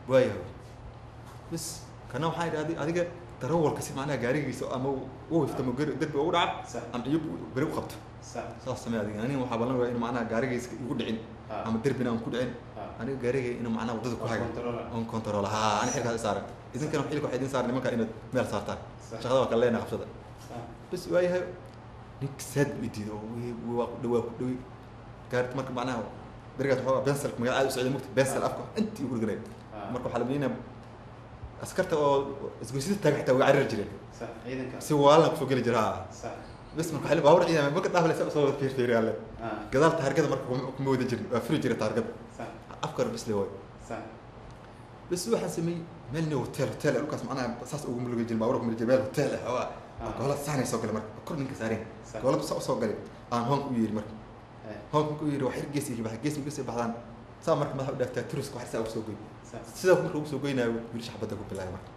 waayahay. Bas, kana waxaa idhahday adiga darawalka si macnaha gaarigiisa ama u hiftamo derbi ugu dhaca ama iyo beri u qabto, saas samee adiga. Aniga waxaa ballan waaya in macnaha gaarigiisa igu dhicin ama derbina aan ku dhicin. Aniga gaariga inuu macnaha waddada ku hago on control ha, ani xilkaas isaaran. Idinkana xilka waxaa idin saaran nimanka inaad meel saartaan. Shaqada waa kala leenahay, qabsada. Bas, waayahay. Ninka saad u diido oo waa ku dhawaa ku dhaway gaari. Marka macnaha berigaas waxoogaa benselka magaala aad u socday mugta, bensel afka intii ugu dhganay. Marka waxaa la maleynaya askarta oo isgoysida taagan xitaa way carari jireen, si waalan kusoo geli jira. Bas, marka waxaa baabuur ciidan marka dhaafle soo fiirfiiriyaa le gadaal taargada. Marka kuma wada jirin, waa furi jiray taargada afka hore. Bas le waay. Bas, waxaan sameeyey meel nin hotel hotel dhulkaas macnaha saas ugu mulugi jirin baabuur kuma jirin, meel hotel ah oo goolad saanay soo galay. Marka kor ninka saareen goolad saa usoo galay aan hoonka u yeeri. Marka hoonka u yeeri wax yar gees iga baxay, gees iga sii baxdaan saa. Marka madaxa u dhaaftaa turuska wax saa ugu soo goy. Sidaa marka ugu soo goynaayo wiilasha xabadda ku bilaabay. Marka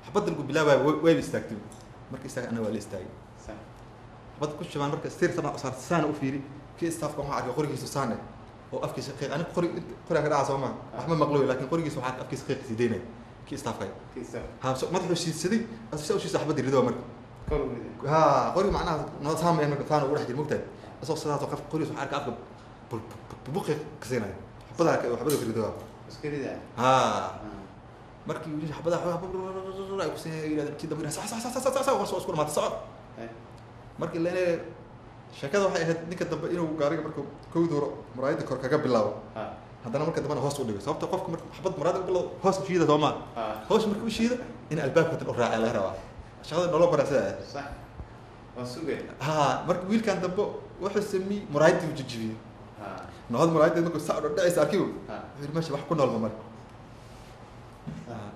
xabadda lagu bilaabayo wayba istaagtay. Marka istaagay anna waa la istaagay, xabadda ku shubaan. Marka sir sabaa u saartay saana u fiiri kii staafka, waxaan arkay qorigiisa saane oo afkiisa qiiq. Aniga qori qoriga ka dhaca soo maa wax ma maqlo, laakiin qorigiisa waxaa arkay afkiisa qiiq sii daynaya kii staafka. Ha, madaxuu shiidsaday saa u shiidsa xabadda rido. Marka ha qoriga macnaha noo saamaya marka saana ugu dhex jira mogtahay isagoo sidaas oo qorigiisa waxaa arkay afka bubuqi ka siinaya xabada xabada ka rido. Ha, markii wiilasha xabada ay ku siinaya yidhahdeen kii dambe sax sax sax sax sax sax isku dhamaatay soco. Markii leene sheekada waxay ahayd ninka dambe inuu gaariga marka kowda hore muraayadda kor kaga bilaabo, haddana marka dambena hoos u dhigo. Sababta qofka marka xabad muraayadda u bilowdo hoos u shiida soomaa, hoos marka u shiida in albaabka tan u raacaya laga rabaa. Shaqada nolol bara sida ahayd. Ha, marka wiilkan dambe wuxuu sameeyey muraayaddii uu jijibiyey noqod. Muraayadda markuu saa u dhacaysa arkibu wuxuu yidhi meesha wax ku noolba male,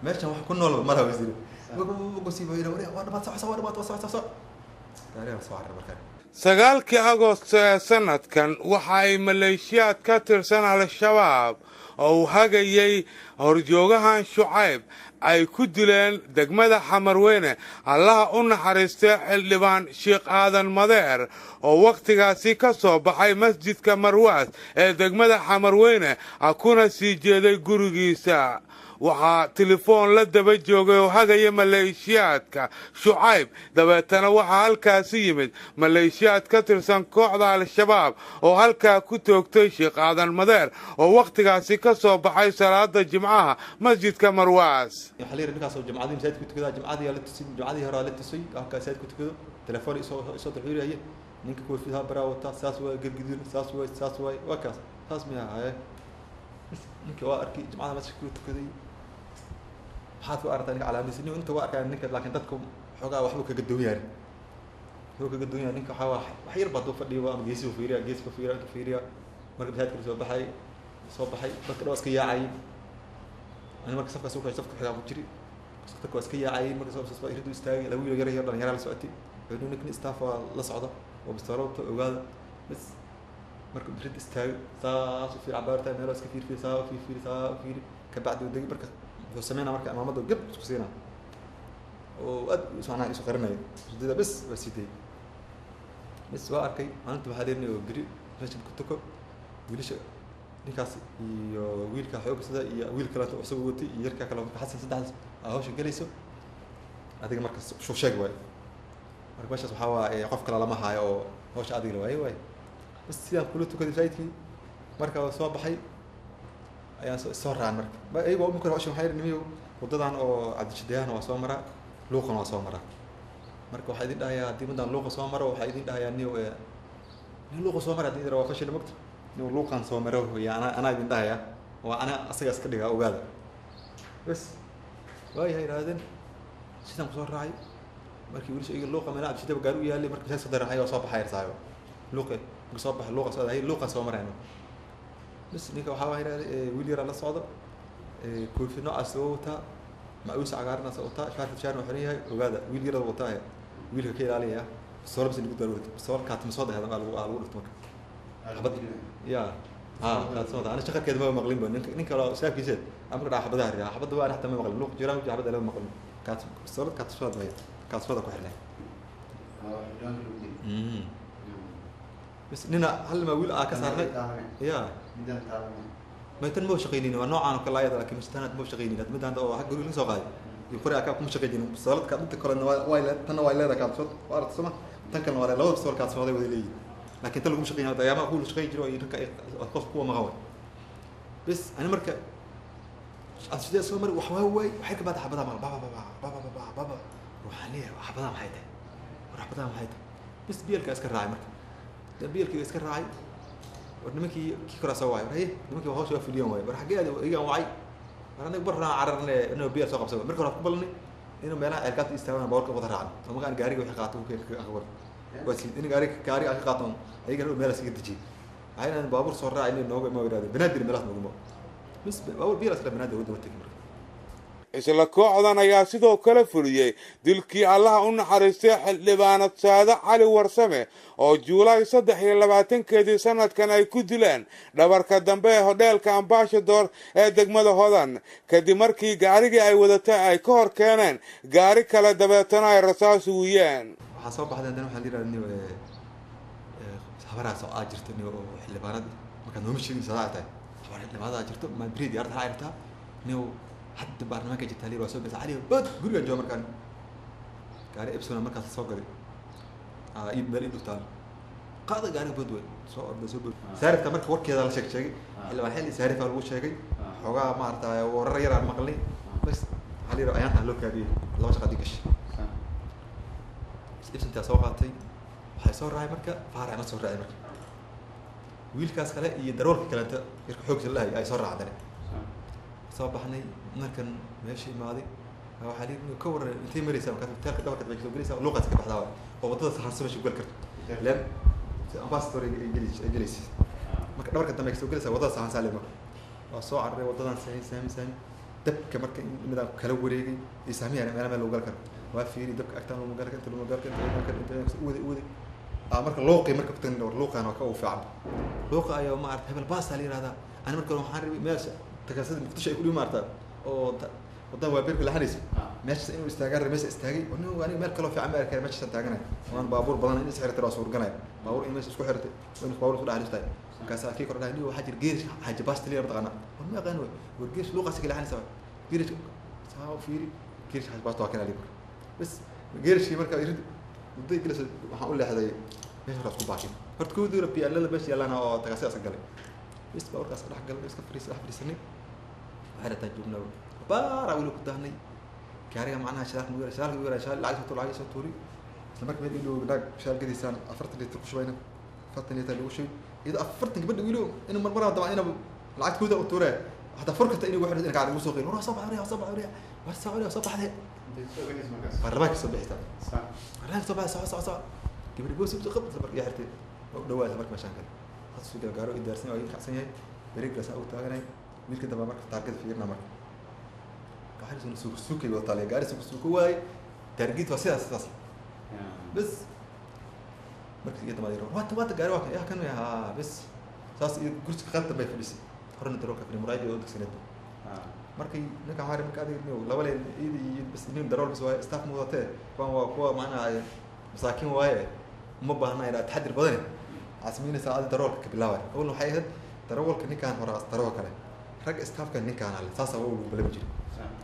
meeshan wax ku noolba malaha wasiir. Waa dhamaad, soco, waa dhamaad, soco, soco. Gaariga soo carray markaan. 9-kii Agosto ee sanadkan waxa ay maleeshiyaad ka tirsan Al-Shabaab oo uu hagayay horjoogahan Shucayb ay ku dileen degmada Xamarweyne Allaha u naxariistay xildhibaan Sheekh Aadan Madeer oo wakhtigaasi ka soo baxay masjidka Marwaas ee degmada Xamarweyne kuna sii jeeday gurigiisa. Waxaa telefoon la daba joogay oo hagaya maleeshiyaadka Shucayb. Dabeetana waxaa halkaasi yimid maleeshiyaad ka tirsan kooxda Al-Shabaab oo halkaa ku toogtay Sheekh Aadan Madeer oo wakhtigaasi ka soo baxay salaada Jimcaha masjidka Marwaas. Waxaa la yidhi ninkaas oo jimcadii masaajid ku tukadaa, jimcadii la tusay, jimcadii hore la tusay halkaa masaajid ku tukado. Telefoon isoo dirxuuriyay ninka koofiyad ha baraa wataa, saas waa garguduun, saas waa, saas waa, waa kaas, saas miyaa haye. Ninka waa arkay jimcada masjidka ku tukaday. Maxaad ku aragtaa ninka calaamadiisa? Nin inta waa arkaa ninka, laakiin dadka xoogaa waxbuu kaga duwan yahay, wuxuu kaga duwan yahay ninka waxaa waa wax yar baa duu fadhiyo ama geesihu fiiriya, geeska fiiriya, intuu fiiriya. Marka masaajidka soo baxay, soo baxay dadka dhan waa iska yaacayay. Ani marka safkaas u safka xigaa ku jiri, dadka waa iska yaacayay. Marka soo soo iridu istaagay, laba wiil yar yar dhalinyaro la socotay. Wuxuu ninkan staff waa la socda oo bistoolo ogaada. Bas, marka rid istaagay saas u fiir cabaarta meel iska fiir fiir saa u fiir fiir saa u fiir kabacdi uu degay. Marka wuxuu sameynaa marka amaamada gab isku siinaa oo aad macnaha isu qarinaya ridada. Bas, waa sii dayay. Bas, waa arkay maalinta waxaa leerinay oo beri meesha ku tuko wiilasha ninkaas iyo wiilka xoogga sida iyo wiil kaleeto isagu watay iyo yarka kale. Marka Xasan saddexdaas aa hawsha gelayso adiga marka shuu sheeg waayo. Marka meeshaas waxaa waaye qof kale lama haayo oo hawsha adiga la waaye waaye. Bas, sidaan kula tukaday masaajidkii. Marka waa soo baxay ayaan soo raacay marka. Iyagu marka hore waxay yidhi wadadan oo Cabdishidayahna waa soo maraa, Luuqana waa soo maraa. Marka waxaa idin dhahayaa haddii midaan Luuqa soo maro, waxaa idin dhahayaa niyow nin Luuqa soo mara haddii waa fashil mogta. Niyow Luuqan soo maro weeye, anaa idin dhahayaa waa anaa asaga iska dhigaa ogaada. Bas waayahay yidhaahdeen sidaan kusoo raacay. Markii wiilasha iyaga Luuqa meelaha Cabdishidaba gaari u yaalay, marka masaajidka soo daraxay waa soo baxay saaxiib. Luuqa marka soo baxay Luuqa soo dahay Luuqa soo marayno. Bas ninka waxaa waa yidhahdeen wiil yaraa la socdo, koofi noocaas soo wataa, macuus cagaaran soo wataa, shaarka shaarna wuxuu yahay ogaada wiil yaraa wataa wiilka ka ilaalaya soor bas lagu daro soor kaatma soo dahay lagu dhufto marka xabad ya ha kaat soo dahay. Ana shaqakeeda ma maqlin ba ninka kale saafkiisa ama dhaca xabadaha riyaa xabada waa xataa ma maqlin Luuq jiraan xabada lama maqlin kaat soor kaat soo dahay kaat soo ku xirnay. Bas nina hal ma wiil aa ka saarnay ya ma tan ma shaqeynina waa noocaan oo kale ayada, laakiin mustanaad ma shaqeynina midaan oo xag guriga soo qaaday iyo qori aka kuma shaqeynina soolad ka inta kale waa tan waa leedahay kaad soo waa aragtay soma tan kalena waa labada sool kaad soo wada leeyihiin, laakiin tan lagu shaqeynaa ayaamaha kuwa shaqeyn jiro iyo dadka qof kuwa maqan way. Bas ani marka sidee soo mari wax waa waay waxay ka baad xabadaha maqal baba baba baba baba baba waxaan leeyahay xabadaha maxay tahay, war xabadaha maxay tahay. Bas biilka iska raacay marka biilka iska raacay war nimankii kii koraa soo waayay war haye nimankii waa hawsha waa fuliyeen waay war xaggee iyagaan wacay war aniga bar raan cararne inuu biil soo qabsado. Marka hore ku balnay inuu meelaha ceelkaata istaagaan baawarka wada raacno oo marka aan gaariga wixii qaato ku akhbar waa si in gaariga aan ka qaato ayagana uu meelaha iskaga dejiyay. Waxay yidhahdeen baabuur soo raacay inay nooga imaa yidhahdeen Banaadir meelahaas noogu imaa. Bas baabuur biil iska Banaadir ugu daba tegay marka. Isla kooxdan ayaa sidoo kale fuliyey dilkii Allaha u naxariistay xildhibaanad Saade Cali Warsame oo Juulaay 23-keedii sanadkan ay ku dileen dhabarka dambe ee hodheelka Ambassador ee degmada Hodan, kadib markii gaarigii ay wadatay ay ka hor keeneen gaari kale dabeetana ay rasaas uwiyeen. Waxaa soo baxday haddana waxaa la yidhahdaa habaraas oo aa jirto niyo oo xildhibaanad markaad nooma sheegin sadaa tahay habar xildhibaanad aa jirto Madrid arta xayrta niyo hadda baarlamaanka jirta liir waa soo bixi cali bad guriga jooga markaan gaari Epson markaas soo galay ii meel ii dhuftaan qaada gaariga bad wey soo orday soo bad saarifta marka warkeeda la sheeg sheegay xildhibaan xilli saarifa lagu sheegay xoogaa maaragtay warar yar aan maqlay. Bas waxaa la yidhaha ayaantan loo kaabiyey laba shaqadii gashay Epsontaa soo qaatay waxay soo raacay marka faarac ma soo raacay marka wiilkaas kale iyo daroolka kaleeto yarka xoogsa lahay ay soo raacdeen. Soo baxnay markan meesha imaaday waxaa la yidhi ka waran intay maraysaa markaas hoteelka dhabarka bay soo gelaysaa Luuqaas ka baxdaa oo waddada saxarso meesha ku gali karto leen Ambassador ay gelaysa marka dhabarka dambe ay soo gelaysaa waddada saxarsaa le marka waa soo cararay waddadan saami saami saami dabka marka midaan kala wareegay iyo saamiyaan meelaha meel lagu gali karo waa fiiri dabka agtaan lagu gali karo inta lagu gali karo inta lagu gali karo inta uwada uwada marka Luuqii marka ku war Luuqaan waa ka ugu fiican Luuqa ayaa maaragtay hebel baasaa la yidhahdaa. Ani marka waxaan rabay meesha takasada Muqdisho ay ku dhimi maartaa oo wadan waa beerka laxanaysa meeshaas inuu istaagaan rabay meesha istaagay oo nin aniga meel kaloo fiican ma arkay meeshaas taaganay waan baabuur badan in is xirtay waa suurganay baabuur in meesha isku xirtay in baabuur isku dhaxalistay markaas kii kor dhahay nin waxaa jira geerish xaaji baas taliya mataqaanaa war ma yaqaan war geerish Luuqaas ka laxanaysa geerish saa u fiiri geerish xaaji baas waa kana libar bas geerishkii marka irid muddo gelis waxaan u leexday meesha hore isku baakin horta kowdii hore PL meesha yaalana oo tagasidaas galay bas baabuurkaas dhex galay iska fariis dhex fariisanay waxay rataa joognaa baaraa weli ku daahnay gaariga macnaha shidaalka nugu yaray shidaalka nugu yaray shidaal lacag soo tuur lacag soo tuuri isla marka meel ilow naag shidaal gadaysaan 40 litir ku shubayna 40 litir lagu shubay iyadoo 40 gabadha wiilow inuu marmaraa dabcan inuu lacag kooda u tuuree hataa fur kasta inuu waxay inuu gaariga ugu soo qeyn war soo baxday war soo baxday war soo baxday soo baxday baarlamaanka soo bixisa baarlamaanka soo baxay soo soo soo gabadha boos u qabtay marka yaa xirtay oo dhawaad marka meeshaan kale hadda soo gaaro idaarsan oo kacsan yahay barigaas u taaganay wiilka dambe marka taargada fiirna marka gaari suuq suuqay wada taaliya gaari suuq suuq waay taargid waa sidaas sidaas bas marka iyo dambe waata waata gaari waa kan yaa kan ha bas saas iyo kursiga qaybta bay fadhisay horena daroolka fadhi muraayada oo dugsineed markay ninka waxaa marka adiga niyow laba leen iidi iyo bas nin darool bas waaye staff mudatee kuwan waa kuwa macnaha masaakiin waaye uma baahna inaa taxadir badane waxaa samaynaysaa adi daroolka ka bilaabay awalna waxay ahayd daroolka ninkaan hore darool kale rag staffka ninkaan ale saasaa waa lagu balami jiray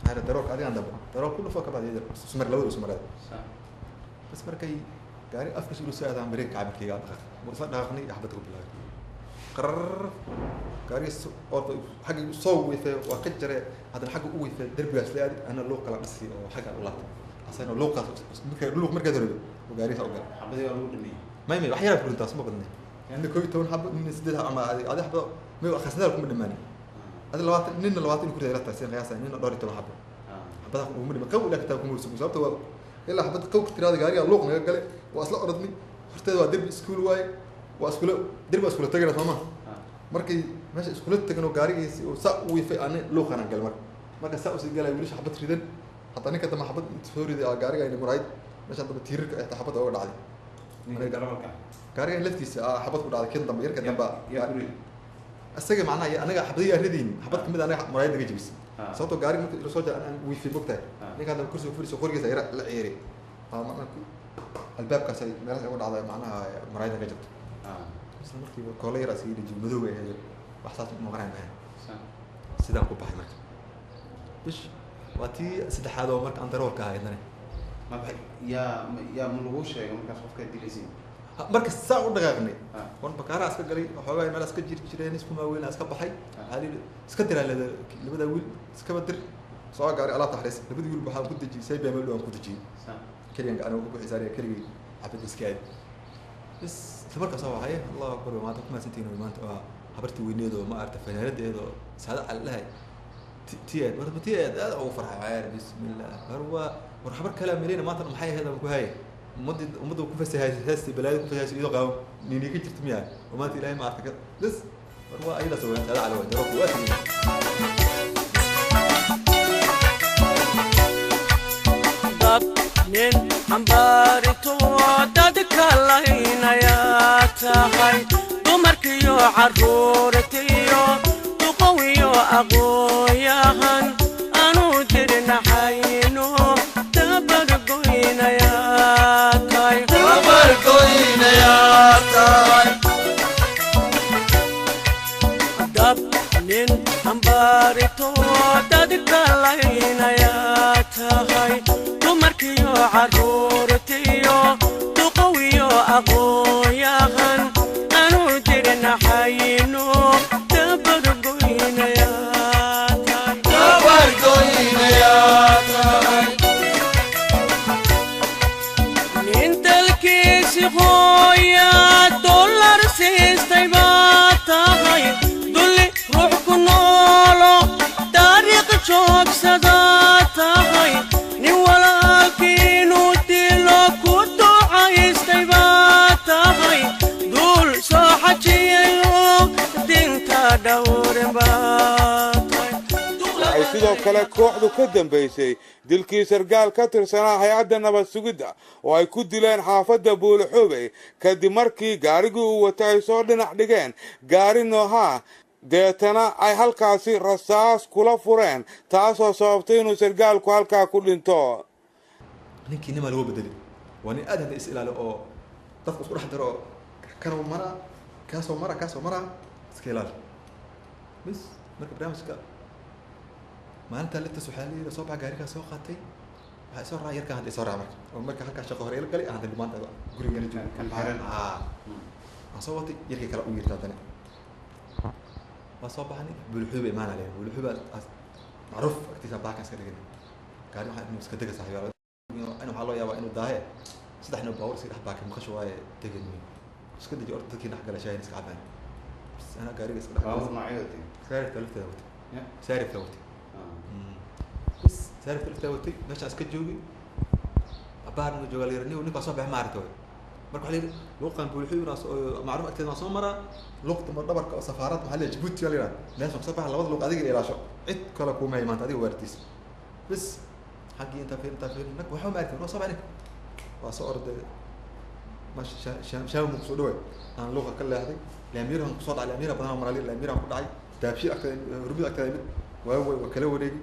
maxaa daroolka adigaan dambe darool ku dhufo kabacdi ismar labada ismaraad bas markay gaari afkiisa ulu soo aadaan bareeg kacay markii dhaqaaq isla dhaqaaqnay xabad ku bilaabay Qarar gaarigiis orda xaggii u soo wiifay, waa ka jaray, haddana xagga u wiifay derbigaas la aadi, ana luuq kala dhisi oo xagga u laabtay. Asagana luuqaas markaa luuq markaad horeydo oo gaarigiisa u galay. Xabadii waa lagu dhameeyey? May, wax yaraa furintaas ma badnay. Nina 11 xabo, nina 8 xabo, ama adi xabo may khasnada kuma dhamaanin. Adi 20 nina 20 in ku riday la tahay sidaan qiyaasaya, nina dhowr iyo toban xabo. Xabadaha kuma dhiman, qaw ilaa kitaab kuma sugo, sababta waa ilaa xabad qaw ka tiraada gaariga luuq naga galay, waa isla orodnay. Horteeda waa derbi iskuul waaye, waa iskula derbi, waa iskula tagayna sooma. Markay meesha iskula tagan oo gaarigiisi uu saa u wiifay, ani luuqana galay. Marka saa usii galay wiilasha xabad ridan, hataa ninka dambe xabad inta soo riday aa gaariga ayna muraayid meesha dambe tiirarka xitaa xabadda oga dhacday. Ninka darawalka ah? Gaariga laftiisa aa xabad ku dhacday, kan dambe, yarka dambe. Yaa ku riday? Isaga macnaha anaga xabadihii aan ridaynin, xabad kamid anaga muraayad naga jebisay, sababtoo gaariga marka ila soo jara aan wiifay, mogtahay, ninkaan dambe kursiga fadhiso qorigiisa yara la ciiray. Macnaha albaabkaas ay meelahaas uga dhacday, macnaha muraayad naga jabtay. Isla markiiba koolo yar iskaga dhejiyay, madow ay ahayd, wax saas maqanay maahan. Sidaan ku baxay marka bish waa tii saddexaad oo marka aan darawalka ahaa idane. Marka yaa ma lagu sheegay markaas qofkaa dilaysiin? Marka saa u dhaqaaqnay wan bakaaraa iska galay, waxoogaa meel iska jiri jireen, isku maaweyn iska baxay. Waxaa la yidhi iska diraa labada wiil, iskaba dir, soo gaari alaabta xariis. Labadii wiil waxaan ku dejiyey sayba meel dhow aan ku dejiyey, keligan aniga ku xisaariya, keligay xabad iska aadi bas. Isla markaas waa waxay Allahu akbar, maanta ku mahadsantihiin. Maanta waa habartii weyneed oo ma aragta fanaanadeed oo saada cali dhahay tiyeed marka tiyeed aad ugu farxay. Waxaa yidhi bismillah, war waa war habar kale milina maanta maxay ahayd aan ku hayay ummadda ku fasahay heesti balaayada ku fasahay iyadoo qaawan nini ka jirta miyaa, oo maanta Ilaahay ma aragta bas. War waa ayada soo saada cali waa darooku waa tigay. Dad nin xambaarito dadka laynayaa tahay, dumarkiyo carruurtiyo duqowiyo aqoonyahan anuu dirnaxayno dabargoynayaa tahay. Dab nin xambaarito dadka laynayaa tahay, dumarkiyo carruurtiyo duqowiyo aqoonyahan anuu dirnaxayno dabargoynayaa tahay. Nin dalkiisi hooya dollar siistay baa tahay, dulli ruux ku noolo taariikh joogsadaa tahay, nin walaalkiinuu dilo ku ducaystay baa tahay, duul soo xajiyayo dinta dhowrin baa tahay. Waxay sidoo kale kooxdu ka dambaysay dilkii sargaal ka tirsanaa hay-adda nabad sugidda oo ay ku dileen xaafadda Buulaxuubey, kadib markii gaarigii uu watay ay soo dhinac dhigeen gaari noohaa, deetana ay halkaasi rasaas kula fureen, taasoo sababtay inuu sargaalku halkaa ku dhinto. Ninkii nimaa lagu bedelay waa nin aad hadda is ilaali oo dadka isku dhex daro, oo kanoo maraa, kaasoo mara, kaasoo maraa, iska ilaali bis. Marka barnaamijka maalintaa laftaas waxaa la yidhi soo baxa, gaarigaa soo qaatay, waxaa isoo raacay yarkaan hadda isoo raaca. Marka oo marka halkaa shaqo hore ila galay, aan hadda maanta guriga ila joogo. Kan xiran? Haa, waan soo watay yarkii kale u yirta. Haddana waa soo baxnay, Buulxuuba imaana leeyahay, Buulxuuba macruuf agtiisa baakan iska dhigan gaari. Waxaa inuu iska dega saaxiib, in waxaa loo yaabaa inuu daahe saddex nin baabuur iska dhex baakay maqasho waaye, degan iska deji orta, dadkii dhex gala shaahin iska cabaan. Bas anaa gaariga iska dhex Baabuur noocee watay? Saarifta lafteeda watay. Ya? Saarifta watay. Bas saarifta lafteeda watay, meeshaan iska joogay abaar ninka joogaa la yiri nin ninkaa soo baxay ma aragta way. Marka waxaa la yidhi luuqan Buulxuubna macruuf agteeda waan soo maraa, luuqta mar dhabarka oo safaarad maxaa la yidhi Jabuuti waa la yidhaha, meeshaan kasoo baxa labada luuq adiga ilaasho, cid kale kuuma hay maanta adiga waardiis. Bas xaggii intaa fiir, intaa fiir, nag waxba ma arkin, waa soo baxay ninka, waa soo orday masha shaam kusoo dhaway, aan luuqa ka leexday, laamiyarahan kusoo dhacay, laamiyara badan maraa, laamiyarahan ku dhacay, daabshiil agteeda, hurmida agteeda mid waa waa kala wareegi,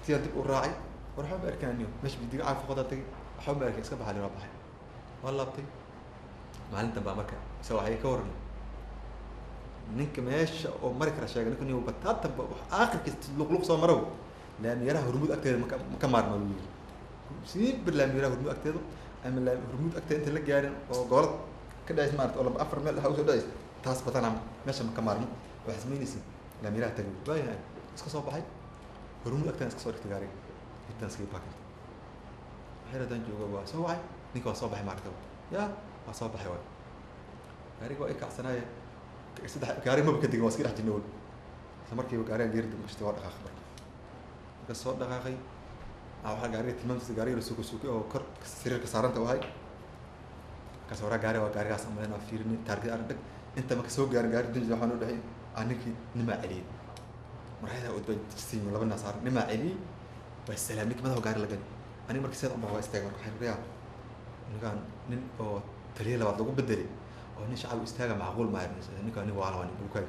tiyaan dib u raacay. War waxba ma arkaan, meesha bidiga caaf qodaa tagay, waxba ma arkin, iska baxay, waa baxay, waa laabtay. Maalintan baa marka isa waxay ka waran ninka meesha oo mari kara sheegay ninka nin bataatan ba wax aakhirkiis luqluq soo marow laamiyaraha Hurmud agteeda maka maka maarma buu yiri, siibir laamiyaraha Hurmud agteeda ama laam Hurmud agteeda inta la gaarin oo goolad ka dhacays maarata oo laba afar meel waxa usoo dhacays Taas badanaa meesha ma ka maarmo. Waxaa samaynaysa laamiraha tagay, waayahay, iska soo baxay hormuud agtaan, iska soo dhigtay gaariga intaan iskaga baakinta. Waxay haddaan jooga waa soo wacay ninka, waa soo baxay maaragta, ya waa soo baxay waay. Gaariga waa i kacsanaaye, saddex gaari maba ka degin, waa iska dhex jirnay wal. Isla markiiba gaarigan geerida gashtay, waa dhaqaaqay. Marka soo dhaqaaqay, waxaa gaariga tilmaamtiisa gaariga la suko sukay oo kor sariirka saaranta wahay. Markaas waraa gaari waa gaarigaas amaleen, waa fiirinay taargada arag dhag inta marka soo gaarin gaari dunjida waxaan u dhexay aa ninkii nimaa celiyey, maraayada udba siin laba naa saaran, nimaa celiyey, waa salaam ninkii madaxa gaari la galay. Aniga markii seed unbaa waa istaagay. Marka waxaan rayaa ninkaan nin oo taliye labaad lagu bedelay oo nin shacab istaaga macquul maayo. Ninkaan nin waa nin bukaay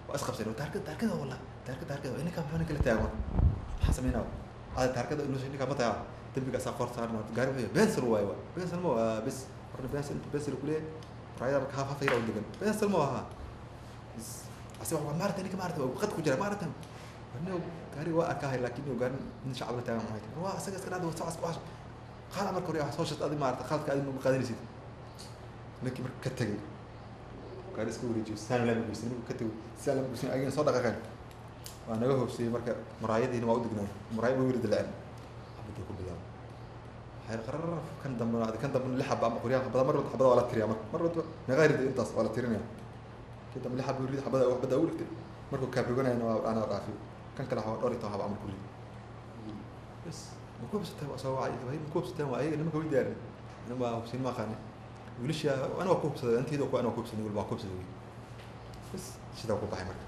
waa isqabseen taarkada taarkada walla taarkada taarkada. Ninkaan muxuu ninka la taagan? Maxaa sameynaa ada taarkada inuu ninkaan ma tagaa dembiga asaa qoor saaran gaari? Wuxuu bensel waayo, waa bensel ma waa bes horna bensel inta bensel ku leeyahay maraayada marka haaf haaf yar oo degan bensel ma aha bes ase waa maarata ninka maarata waa qad ku jira maarata nin gaari waa arkahay, laakiin nin gaari nin shacab la taagan maxay waa asaga iska dhacda waa socod qaal. Marka hore wax soo shaqta adi maarata qaladka adi ma qaadanaysid. Ninkii marka ka tagay gaari iska wareejiyo saan lama goysan, ninkii ka tagay saan lama goysan, ayagana soo dhaqaaqeen waa naga hoobsiyey. Marka muraayadiina waa u degnaa, muraayad way weli dilaceen, xabadda ku bilaabay waxay qarar kan dambe kan dambe lix xaba ama qoryaha xabada mar walba xabada waa la tiriyaa. Marka mar walba meeqa riday intaas waa la tirinaya. Kii dambe lix xaba rid xabada xabada u dhigtay markuu kaabriganayana waa anaa dhaafiyo kan kale waxaa dhowr iyo toban xaba camal ku riday bas. Ma ku hubsateen? Waa soo wacay, ma ku hubsateen? Waa ayaga nimanka way diyaarin, aniga waa hubsin ma aqaani wiilasha ana waa ku hubsaday intayda ku ana waa ku hubsaday wiil waa ku hubsaday wiil bas sidaa ku baxay marka.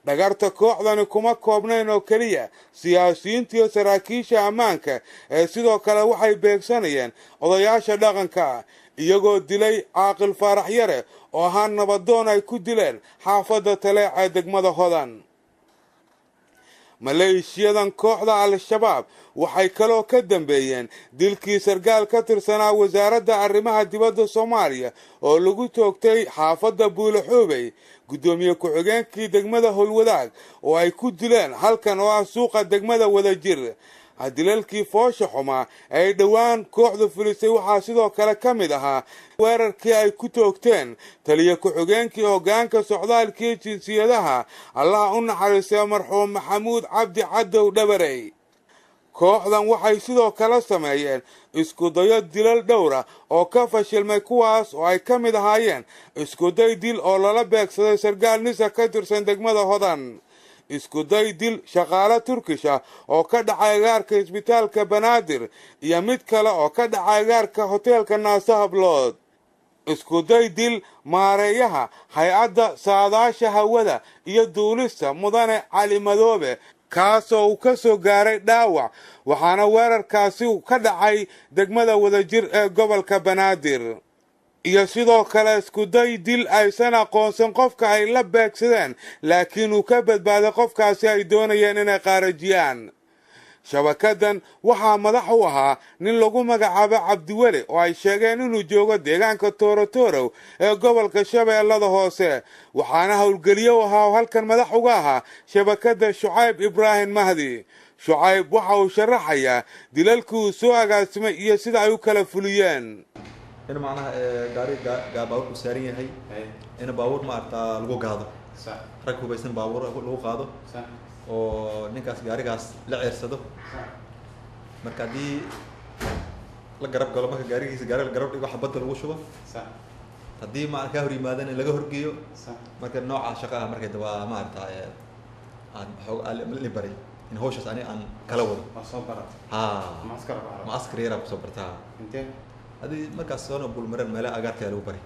Dhagarta kooxdani kuma koobnayn oo keliya siyaasiyiinta iyo saraakiisha ammaanka ee sidoo kale waxay beegsanayeen odayaasha dhaqanka ah, iyagoo dilay Caaqil Faarax Yare oo ahaa nabadoon ay ku dileen xaafadda Taleeca ee degmada Hodan. Maleeshiyadan kooxda Al-Shabaab waxay kaloo ka dambeeyeen dilkii sargaal ka tirsanaa wasaaradda arrimaha dibadda Soomaaliya oo lagu toogtay xaafadda Buulaxuubey, guddoomiye ku-xigeenkii degmada Howlwadaag oo ay ku dileen halkan oo ah suuqa degmada Wadajir. Dilalkii foosha xumaa ay dhowaan kooxdu fulisay waxaa sidoo kale ka mid ahaa weerarkii ay ku toogteen taliye ku-xigeenkii hoggaanka socdaalkii jinsiyadaha, Allaha u naxariistay marxuum Maxamuud Cabdi Cadow Dhabarey. Kooxdan waxay sidoo kale sameeyeen iskudayo dilal dhowra oo ka fashilmay, kuwaas oo ay ka mid ahaayeen iskuday dil oo lala beegsaday sargaal NISA ka tirsan degmada Hodan, iskuday dil shaqaale Turkish ah oo ka dhacay agaarka isbitaalka Banaadir iyo mid kale oo ka dhacay agaarka hoteelka Naasahablood, iskuday dil maareeyaha hay-adda saadaasha hawada iyo duulista mudane Cali Madoobe kaasoo uu ka soo gaaray dhaawac, waxaana weerarkaasi ka dhacay degmada Wadajir ee gobolka Banaadir, iyo sidoo kale iskuday dil aysan aqoonsan qofka ay la beegsadeen laakiin uu ka badbaaday qofkaasi ay doonayeen inay qaarajiyaan. Shabakadan waxaa madax u ahaa nin lagu magacaabo Cabdiweli oo ay sheegeen inuu joogo deegaanka Toorotorow ee gobolka Shabeellada Hoose, waxaana howlgeliye u ahaa oo halkan madax uga ahaa shabakadda Shucayb Ibraahim Mahdi. Shucayb waxa uu sharaxayaa dilalkii uu soo agaasimay iyo sida ay u kala fuliyeen. In macnaha gaari baabuur uu saaran yahay in baabuur maaragta lagu gaado, rag hubaysan baabuur lagu qaado oo ninkaas gaarigaas la ceersado. Marka haddii la garab galo, marka gaarigiisa gaari la garab dhigo, xabadda lagu shubo, haddii ma kaa hor yimaadana in laga horgeeyo. Marka nooca shaqa ah marka waa maaragta aan xoog la baray in hawshaas ani aan kala wado. Waa soo baratay? Ha. Mucaskar ku baratay? Mucaskar yaraa kusoo bartaa. Intee? Adii markaas soona Bulmareen meelaha agaarkeeda lagu baray.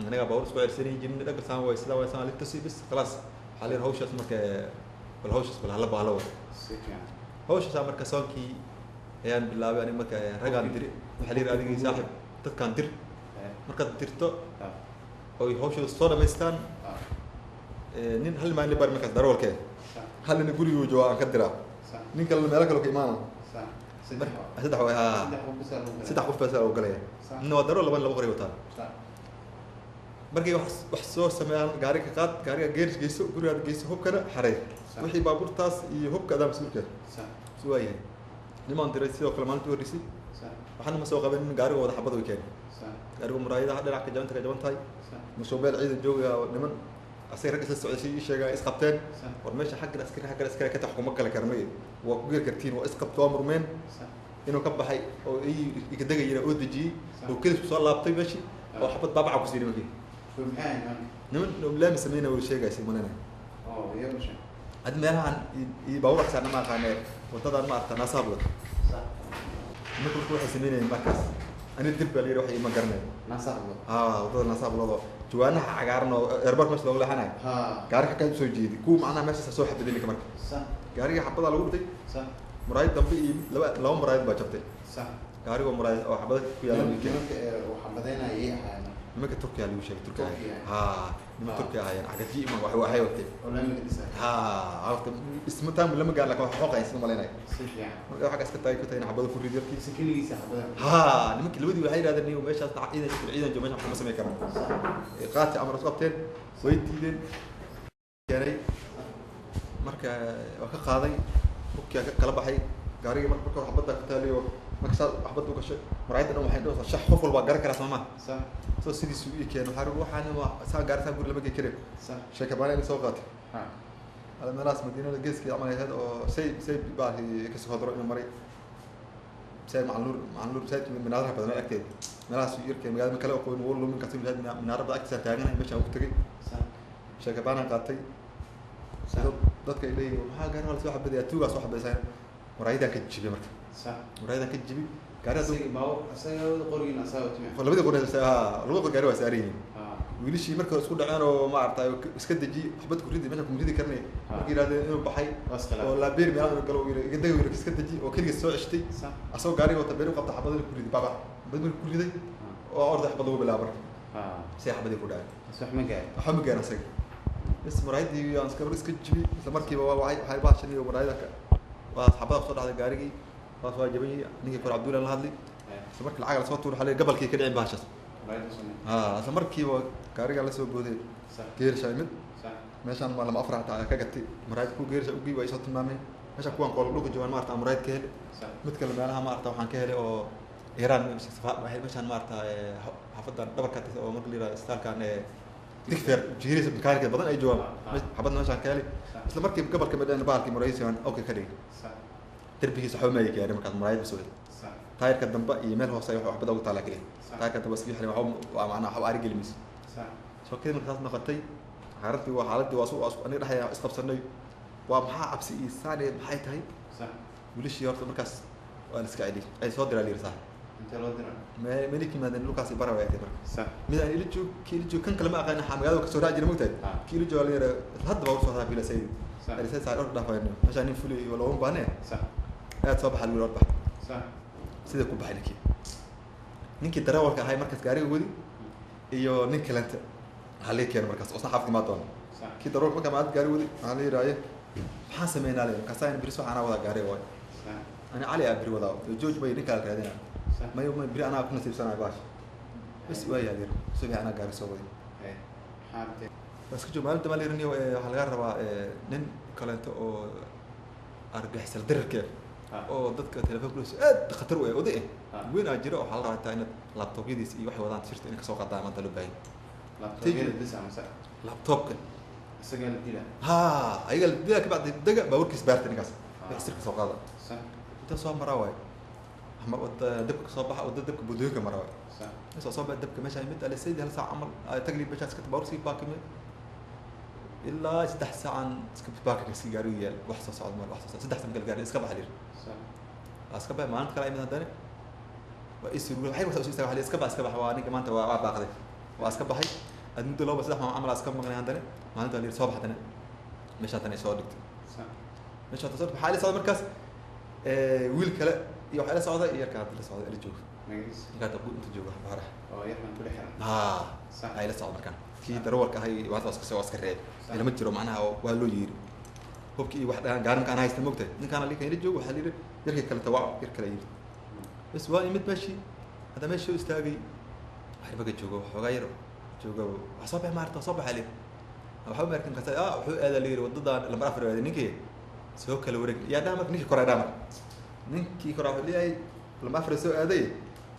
Aniga baabuur isku cersanayn jirnay dhaga saan way sidaa way saan litusi bis khalaas waxaa la yidhi hawshaas marka bal hawshaas bal hala bahalo wado. Si fiican. Hawshaas marka soonkii ayaan bilaabay aniga. Marka ragaan diri waxaa la yidhi adigii saaxib dadkaan dir, markaad dirto oy hawshooda soo dhamaystaan nin hal maalin bari markaas darawalkee hal nin guriguu jooga aan ka diraa, nin kalena meelo kale ka imaana. Saddex waay haa, saddex qof baa lagu galaya, nina waa darawal, laba qoray wataan. Markay wax soo sameeyaan gaari ka qaad, gaariga geeris geyso, gurigaad geyso, hubkana xarey, wixii baabuurtaas iyo hubka adaa mas-uulka su waa yahay. Nimaan diray sidoo kale maalinta u horreysay waxaana ma soo qaban gaariga wada xabad way keenay. Gaarigu muraayadaha dhinac ka jabanta ka jaban tahay. Masuubeel ciidan jooga oo niman asaga rag isla socday si ii sheegaa is qabteen. War meesha xaggan askari xaggan askari ka tax kuma kala karnay. Waa ku geeri kartiin waa is qabto waa murmeen. Inuu ka baxay oo ii ka degayna oo dejiyey oo kelis soo laabtay meeshii oo xabad baabaca ku siiyay nimankii. Niman laami sameynaya wuu sheegaysa manana. Had meelahan iyo baabuur agsaarna ma aqaanee waddadan ma aragta naasaha badan. Nimanka marka waxay sameynayeen markaas ani dib baa la yidhi wax ima garanayo. Haa, waddada naasaha badan oo jawaanaha cagaaran oo airport meesha looga leexanayo. Gaari xaggaa usoo jeedi kuwa macnaha meeshaas soo xabaday ninka marka. Gaariga xabadaa lagu dhintay. Muraayad dambe iyo laba muraayad baa jabtay. Gaariga muraayad oo xabada ku yaala nimanka Turkiya lagu sheegay Turkiya. Haa, niman Turkiya ahaayeen cagaji ima wax waxay watay. Haa, waqti isma taam lama gaar laakiin wax xoqay isma malaynay. Marka waxa iska taagay ku tahay xabada ku rid yarkii. Haa, nimankii labadii waxay yiraahdeen niyo meeshaas ciidan ciidan jooga meesha kuma sameyn karaan. Qaati amar isku qabteen way diideen. Keenay marka waa ka qaaday hubkii ka kala baxay gaarigii marka marka xabada ku taaliyo marka saa xabad u gashay muraayadda dhan waxay dhawsaa shax qof walba garan karaa soo ma. Soo sidiisu ii keenay waxaa waxaan waa saa gaari saa guri lama gey karin. Sheeka baan in soo qaatay. Ala meelahaas madiinada geeskeeda camal ahayd oo say baahi ka soo hodro inuu maray. Say macalin nuur say minaaraha badan agteeda. Meelahaas uu yarkay magaalada kale oo qoyn wuu lumin kartay minaara badan agtiisa taaganahay meesha ugu tagay. Sheeka baan qaatay. Dadka ay leeyihiin maxaa gaari waa la soo xabadaya tuugaa soo xabadaysaa muraayadan ka jibiyay marka. Muraayadan ka jibi gaari labadii qori labada qori gaari waa saaran yihiin. Wiilashii marka isku dhaceen oo ma aragtay iska deji xabad ku ridi meesha kuma ridi karnay markii yiraahdeen inuu baxay oo laabeer meelaha inuu galo iga dego yiri iska deji oo keligiis soo ceshtay asagoo gaariga wata beer u qabta xabad ku ridi baba xabad ku riday oo orday xabad ugu bilaabay marka si xabadii ku dhacay waxba ma gaarin asaga bas muraayadii aan iska jibi isla markiiba waa waxay baashan iyo muraayada waa xabada kusoo dhacday gaarigii waas waa jaban yahay ninkii kor Cabdulla la hadlay isla markii lacag la soo tuuray xalay gabalkii ka dhicin baashaas. Haa, isla markiiba gaariga la soo booday geersha mid meeshaan ma lama afar xataa ka gatay muraayad ku geersha u geeyay soo tilmaamay meesha kuwan qool dhulka joogan ma aragta muraayad ka helay mid kale meelaha ma aragta waxaan ka helay oo Iiraan meeshaan ma aragta xaafadan dhabarka oo marka la yiraahdo istaalkan digfeer jiirisa makaanika badan ay joogaan xabadna meeshaan ka helay isla markiiba gabalka madhan bahalkii muraayadii okay ka dhigay darbigiisa waxba ma ay gaarin markaas muraayad soo taayirka dambe iyo meel hoose ay wax waxbada ugu taala kaliya taayirka dambe iska xilin waxa waa macnaha waxba ari gelmis soo kadib markaas noqotay xaaladii waa xaaladii waa soo aniga dhaxaya isqabsanay waa maxaa cabsi iyo saane maxay tahay wiilashii horta markaas waa la iska celiyay ay soo diraa liir sax meelii yimaadeen dhulkaasi bara way marka mid aan ila joog kii ila joog kan kale ma aqaan waxa magaalada ka soo raaci jiray mogtahay kii ila joog la yiraahdo hadda baa usoo raafila sayid alisay saa dhor dhaafayno meesha nin fuli iyo looma baahne aad soo baxa lagu bax sida ku baxay ninkii darawalka ahay markaas gaariga wadi iyo nin kalenta waxaa laga keenay markaas oo saxaafka imaa doona kii darawalka markaa maad gaari wadi waxaa la yidhaaye maxaan sameynaa le markaas aan beri waxaan wadaa gaariga waay ani cali aa beri wadaa jooj bay ninkaa la raadinaa may may beri anaa ku nasiibsanaya baash bas waa yaa yiri subax anaa gaari soo waday bas ka joog maalinta maa la yidhi waxaa laga rabaa nin kaleento oo argagixisal dirirka oo dadka telefoon kula aad khatar u ah oday ah weyn aa jira oo waxaa la rabaa taa inaad laptopyadiisa iyo waxay wadaan sirta inay kasoo qaadaan maanta loo baahan laptopka haa ayaga la dilaa kabacdi dega baabuurkiis baarta ninkaas wixii sirka soo qaada inta soo maraa waaye ama wada dabka kasoo baxa wada dabka buddooyinka maraa waaye soo soo baxa dabka meesha mid alisaydi hal saac camal tagli meeshaas ka baabuur sii baakime ilaa 3 saacan iska baakinka sii gaari u yaal wax soo socda mal wax soo socda 3 saac gaari iska baxa lir iska bax maalinta kale imid haddana waa ii suurugay waxay soo istaagay iska bax iska bax waa ninka maanta waa baaqday waa iska baxay ad muddo 2 3 maalin camal iska maqnay haddana maalinta lir soo baxdana meesha haddana soo dhigtay meesha haddana soo waxaa la socda markaas wiil kale iyo waxaa la socda iyo yarka hadda la socda ila jooga ninka hadda inta jooga baaraha haa ay la socda markaan kii darawalka ahay waa iska soo iska reeb ilama jiro macnaha waa loo yeeri hubkii iyo wax dhahan gaarin kaan haysta mogtahay ninkaan ali kan ila joogo waxaa la yidhi yarkii kale tawac yar kale yimid bas waa imid meeshii hadda meeshii istaagay xirbaga joogo waxoogaa yar jooga wax soo bax maarta soo baxa layidhi waxba maarkin kasta ah wuxuu aadaa la yidhi waddadan lambar 4 aaday ninkii soo kala wareeg yaa dhaha marka ninkii koraa dhaha marka ninkii koraa wuxuu leeyahay lambar 4 soo aaday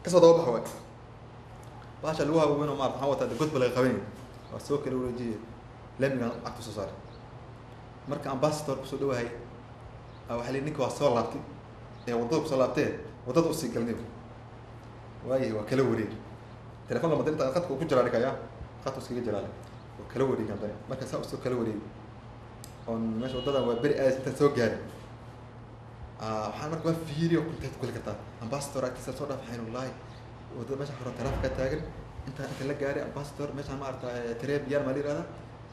kasoo daba bax waay Baasha lugaha waaweyn oo maarata waxaan wataa godba laga qabanay. Waa soo kala wareejiyey, laamigan cagta soo saaray. Marka Ambassador kusoo dhawahay, waxaa lii ninka waa soo laabtay ee waddada kusoo laabtee, waddada usii galnay. Waayahay, waa kala wareegi. Telefoon lama dirinta, khadka uu ku jiraa ninka, ya khadka iskaga jiraa, waa kala wareegi. Haddana marka saa usoo kala wareegi oon meesha waddadan waa beri aadis intaan soo gaarin, waxaan marka waa fiiriyo kunteed ku geli kartaa Ambassador agtiisa soo dhaaf. Waxaan wallaahi waddada meesha hore taraafika taagan intaan inta la gaaray Ambassador, meeshaan maarata Trebian maa la yihahdaa,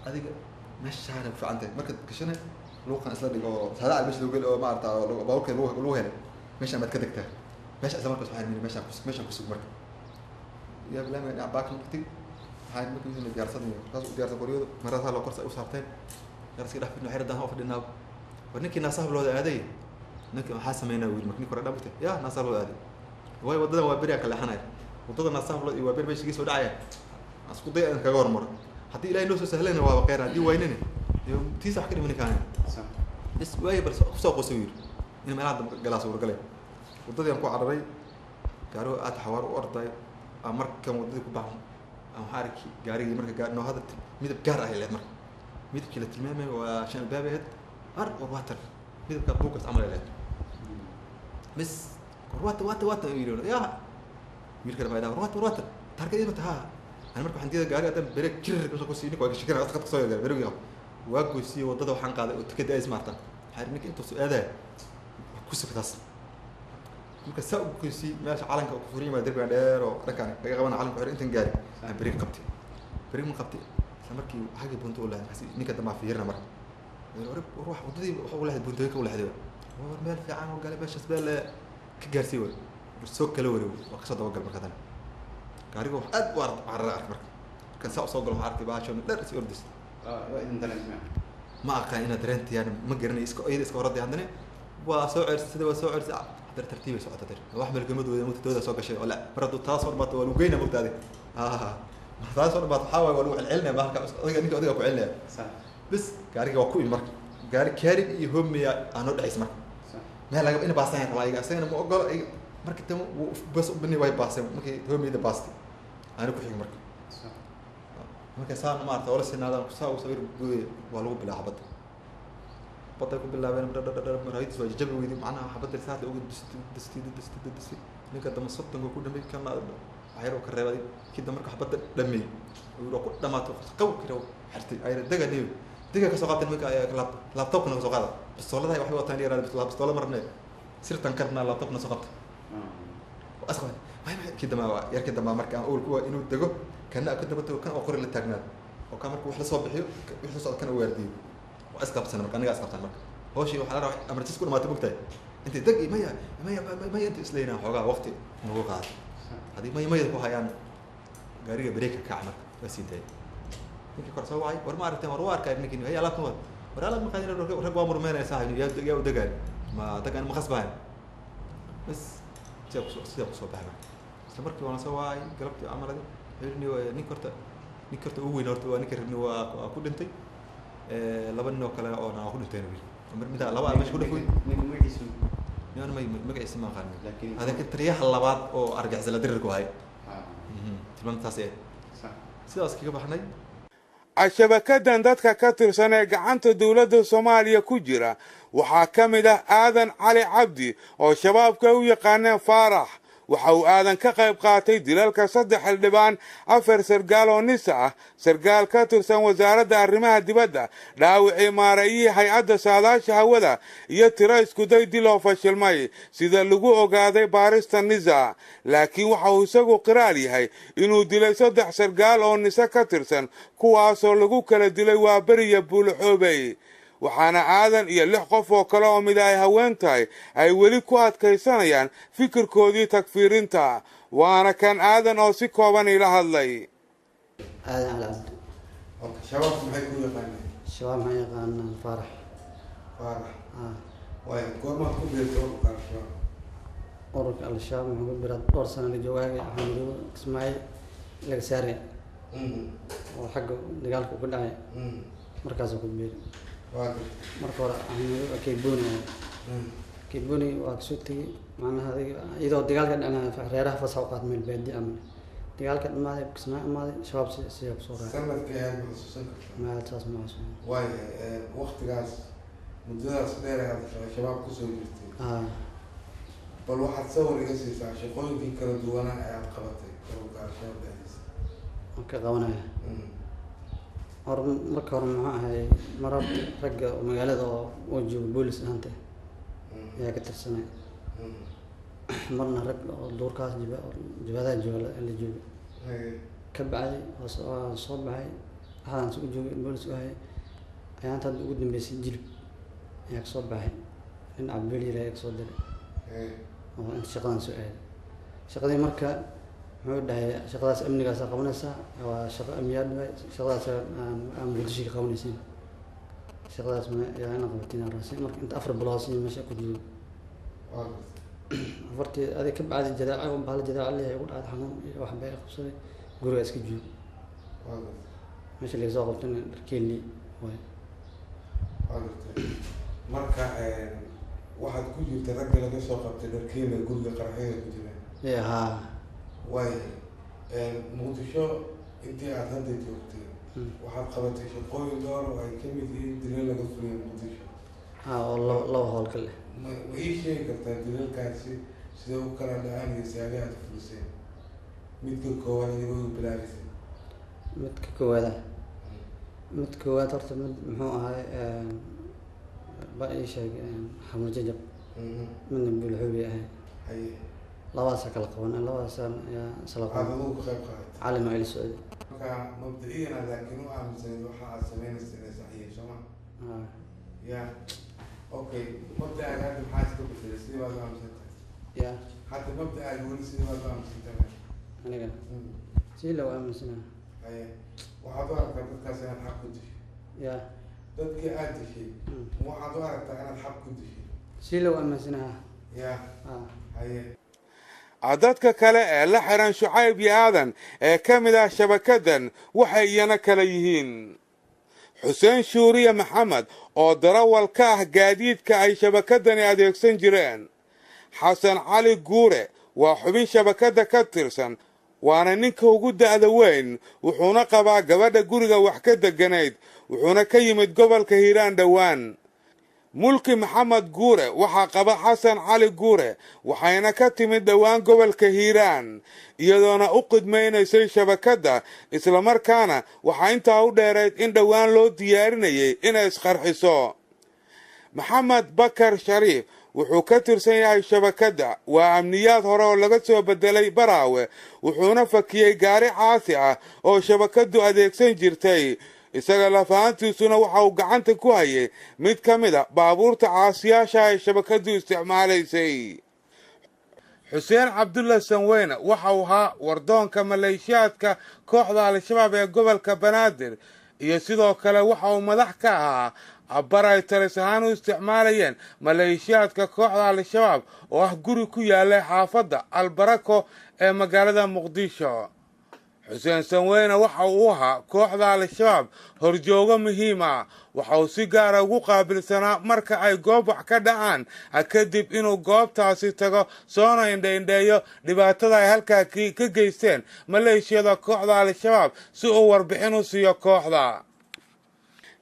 adiga meeshaana ku fiican tahay. Markaad gashana luuqan isla dhig oo saadacal meesha lagu geli oo maarata baabuurka lagu helay, meeshaan baad ka degtaa. Meesha isla markaas waxaan yidhi meeshaan kus meeshaan kusug. Marka yaa bilaamay dhinac baakin marka waxaan marka wixiina diyaarsan saas u diyaarsan qoryadu maraasaa loo korsa u saarteen yar iska dhex fidhno xeradaan hoo fadhinaa. War ninkii naasaha looda aaday, ninka maxaa sameynaa wiil? Marka ninka hore dhamta ya naasaha looda aaday, waayo waddadan waa beri aan ka leexanaya, waddada naasaha loo iyo waa beri meesha soo dhacaya. Isku day aan kaga hormaro, haddii Ilahay noo soo sahlayna waaba khayr, haddii waynana dee tiisa wax ka dhimani kaanaya bas. Waayo bal kusoo qosa yiri in meelaha dambe galaa suuragalay. Waddadii aan ku cararay, gaarigu aad xawaar u orday. Aan markan waddadii ku baxo aan waxaa arki gaarigii marka gaar noo hadda midab gaar ah ay lehed. Marka midabkii la tilmaamay waa shan albaab ahayd ar war waatan midabka buugaas camal ay lehed bas. War waatan waatan waatan yiri, ya wiilka baa war waatan war waatan tarka mata ha. Ani marka waxaan diiday gaariga haddaan bere kirir kasoo kusii ninka waa ka shakina khadka soo yargaar berigii waa goysiyey. Waddada waxaan qaaday oo tikada ay ismaarta waxaa ninka intuu soo aadaya ku sugtaas. Marka saa u goysiyey meesha calanka ku furan yahay derbigan dheer oo dhankaan laga qabana calanka xir intan gaari aan berig qabtay, berig ma qabtay. Isla markii xaggii bunta u leedahay ninka dambaa fiirina. Marka war war wax waddadii waxa u leedahay buntooyinka u leexday, war meel fiican oo galay meeshaas beel ka gaarsii way. War soo kala wareego waa kasoo dabagal. Marka haddana gaariga wax aad u carara ark. Marka markaan saa usoo galo waxaan arkay baasho dheer is ordis. Waa idin dareentay? Ma aqaan inaad dareentayaan, ma garanay, iska iyada iska oraday. Haddana waa soo cersada, waa soo cersay, haddana tartiibay socota dir wax malgamadooda mugtadooda soo gashay oo la mar hadduu taa soo dhamaato waa lagu geyna mugtaadi. Taa soo dhamaato waxaa waaye waa lagu celcelinaya bahalka odayga, ninka odayga ku celinaya bas. Gaariga waa ku imi marka gaari kaarig iyo homiya aa noo dhexaysa. Marka meel laga ina baasaan rabaa iyaga, isagana ma ogolo. Marka tan wuu bas u bini way baaseen. Markii homiyada baastay aana ku xigay. Marka marka saan maarata oola sinaadaan saa u sawir gooye waa lagu bilaaba xabadda badday ku bilaabeen maraayadiis waa jajabi weydi. Macnaha xabadda saada uga dusti dusti dusti dusti ninka dama 30ka ku dhamay, kana waxyar uu ka reebay. Kii dambe marka xabadda dhameey uu ku dhamaato qawkira xirtay ayna dega niyo dega ka soo qaatay nimanka laptopkana ka soo qaada bistooladaha waxay wataan yaraada bistoola marne sirtan karna laptopkana soo qabta asqan kii dambe yarkii dambe. Marka aan owlku waa inuu dego kana ka daba tago kan oo qori la taagnaado oo ka marka wax la soo bixiyo wix la socdo kan uu waardiyo. Waa isqabsan marka aniga isqabsan. Marka hawshii waxaa la rabaa amartiis ku dhamaatay mogtahay intay deg maya maya maya inta isleynaa xoogaa waqti nagu qaado haddii maya mayada ku hayaan gaariga bareeka kaca. Marka waa sii daayay ninkii kor soo wacay, war ma aragteen? War waa arkay ninkii hay alaabtan wad war alaab ma qaadin. Rag waa murmeynaya saaxiib, yaa yaa u degaan ma dagaan ma khasbahan bas. Sidaa kusoo baxay marka isla markii waana soo wacay galabtii camaladi. Wuxuu yidhi ninka horta ugu weyn horta waa ninka rabni waa ku dhintay, laba nin oo kale oo waa ku dhinteen wiil mida laba meesha ku dhafooy. Ninka magaciisu? Nin may magaciisa ma aqaanin, laakiin taliyaha labaad oo argagixisada dirirku ahay tilmaamtaas ee sidaas kaga baxnay. Shabakadan dadka ka tirsan ee gacanta dowladda Soomaaliya ku jira waxaa ka mid ah Aadan Cali Cabdi oo Shabaabka u yaqaaneen Faarax. Waxa uu Aadan ka qayb qaatay dilalka saddex xildhibaan, afar sargaal oo NISA ah, sargaal ka tirsan wasaaradda arrimaha dibadda, dhaawicii maareeyihii hay-adda saadaasha hawada iyo tiro iskuday dil oo fashilmay sida lagu ogaaday baarista NISA. Laakiin waxa uu isagu qiraal yahay inuu dilay saddex sargaal oo NISA ka tirsan, kuwaasoo lagu kala dilay Waaberiya Buulaxoobey. Waxaana Aadan iyo lix qof oo kale oo mid ay haween tahay ay weli ku adkaysanayaan fikirkoodii takfiirinta. Waana kan Aadan oo si kooban ila hadlay. Aadan Cali Cabdi. Shabaabku maxay ku yaqaaneen? Shabaab maxay yaqaanaan? Faarax. Faarax. Ah. Waayo, goormaad ku biirtay ururka Al-Shabaab? Ururka Al-Shabaab muxuu ku biraa dhowr sano la joogaagay Axmed Ismaaciil laga saaray oo xagga dagaalka uga dhacay, markaasuu ku biiray. Marka hore Axmed Keyboni, Keyboni waa kasoo tegey. Macnaha iyadoo dagaalka dhacna reeraha fasax u qaat meel baadi ama Dagaalka dhamaaday, Kismaayo imaaday, Shabaab siyaa kusoo raacay. Sanadkii aad ma xasuusan kartaa? Ma saas ma xasuusan. Waayahay, waqtigaas, muddadaas dheer ee aad Shabaab kusoo jirtay, bal waxaad sawir iga siisaa shaqooyinkii kala duwanaa ee aad qabatay ururka Al-Shabaab dhexdiisa. Waan ka qabanaya. Hor marka hore muxuu ahay, mar horta ragga oo magaalada oo jooga boolis ahaanta ayaa ka tirsanay, marna rag oo duurkaas jibadaha jooga la jooga. Ka bacdi waa soo baxay, waxaan u joogay boolis u ahay. Ayaanta hadda ugu dambeysay Jilib ayaa kasoo baxay, nin Cabdibel yira ayaa kasoo diray oo inta shaqadan soo aaday. Shaqadii marka muxuu dhahay, shaqadaas amnigaasa qabanaysaa, waa shaqo amniyaad waay, shaqadaas aan Muqdisho ka qabanaysiin, shaqadaas ma yaa ina qabatiin aan raasay. Marka inta 4 bilood si meesha ku joogo, afartii adig ka bacdi jadeeco, bahal jadeeco leeyahay ugu dhacday, xanuun iyo wax bay qabsaday, guriga iska joogo. Meesha laga soo qabtayna Dharkeelli waay. Waa gartay. Marka waxaad ku jirta ragga laga soo qabtay Dharkeela, guriga qaraxyada ku jireen? Ee, haa. Waayahay, Muqdisho intii aad hadda joogtay waxaad qabatay shaqooyin dhowr oo ay ka mid yihiin dilal laga fuliyay Muqdisho. Haa, oo laba howlgal leh. Ma ii sheegi kartaa dilalkaasi sidee u kala dhaceen iyo siyaabaha aad fuliseen? Midka koowaad adigoo igu bilaabaysay. Midka koowaada, mid koowaad horta mid muxuu ahay, ba ii sheeg, Xamar Jajab, midna Bulxubi ahay. Labadaasa kala qaban, labadaasaan ayaa isla Aad qaban. Adigu ka qayb qaadatay? Calin waa ila socday. Marka mabda'iyan aad laakiin u aaminsaneed waxa aad samaynaysa inay sax yihiin, soo ma? Haa. Ya, okay. Mabda'aaga hadda maxaa iska bedelay? Sidee baad u aaminsan tahay? Ya? Hadda mabda'aaga weli sidee baad u aaminsan tahay? Aniga sii loo aaminsanaa. Haye, waxaad u aragtaa dadkaas inaad xaq ku dishay? Ya? Dadkii aad dishay, waxaad u aragtaa inaad xaq ku dishay? Sii loo aaminsanaa. Ya. Haa. Haye, dadka kale ee la xiran Shucayb iyo Aadan ee ka mid ah shabakadan waxay iyana kala yihiin Xuseen Shuuriye Maxamed oo darawal ka ah gaadiidka ay shabakadani adeegsan jireen. Xasan Cali Guure waa xubin shabakadda ka tirsan, waana ninka ugu da'da weyn, wuxuuna qabaa gabadha guriga wax ka degganayd, wuxuuna ka yimid gobolka Hiiraan dhowaan. Mulki Maxamed Guure waxaa qaba Xasan Cali Guure, waxayna ka timid dhowaan gobolka Hiiraan, iyadoona u qidmaynaysay shabakadda, islamarkaana waxaa intaa u dheerayd in dhowaan loo diyaarinayay inay isqarxiso. Maxamed Bakar Shariif wuxuu ka tirsan yahay shabakadda, waa amniyaad hore oo laga soo bedelay Baraawe, wuxuuna fakiyey gaari caasi ah oo shabakaddu adeegsan jirtay. Isaga lafahantiisuna waxa uu gacanta ku hayay mid ka mid a baabuurta caasiyaasha ay shabakaddu isticmaalaysay. Xuseen Cabdulla Sanweyne waxa uu ahaa wardoonka maleeshiyaadka kooxda Al-Shabaab ee gobolka Banaadir, iyo sidoo kale waxa uu madax ka ahaa abbar ay talis ahaan u isticmaalayeen maleeshiyaadka kooxda Al-Shabaab oo ah guri ku yaalay xaafadda Albarako ee magaalada Muqdisho. Xuseen Sanweyne waxa uu ahaa kooxda Al-Shabaab horjoogo muhiima. Waxa uu si gaara ugu qaabilsanaa marka ay goob wax ka dhacaan kadib inuu goobtaasi tago, soona indhaindheeyo dhibaatada ay halkaa ka geysteen maleeshiyada kooxda Al-Shabaab, si uu warbixin u siiyo kooxda.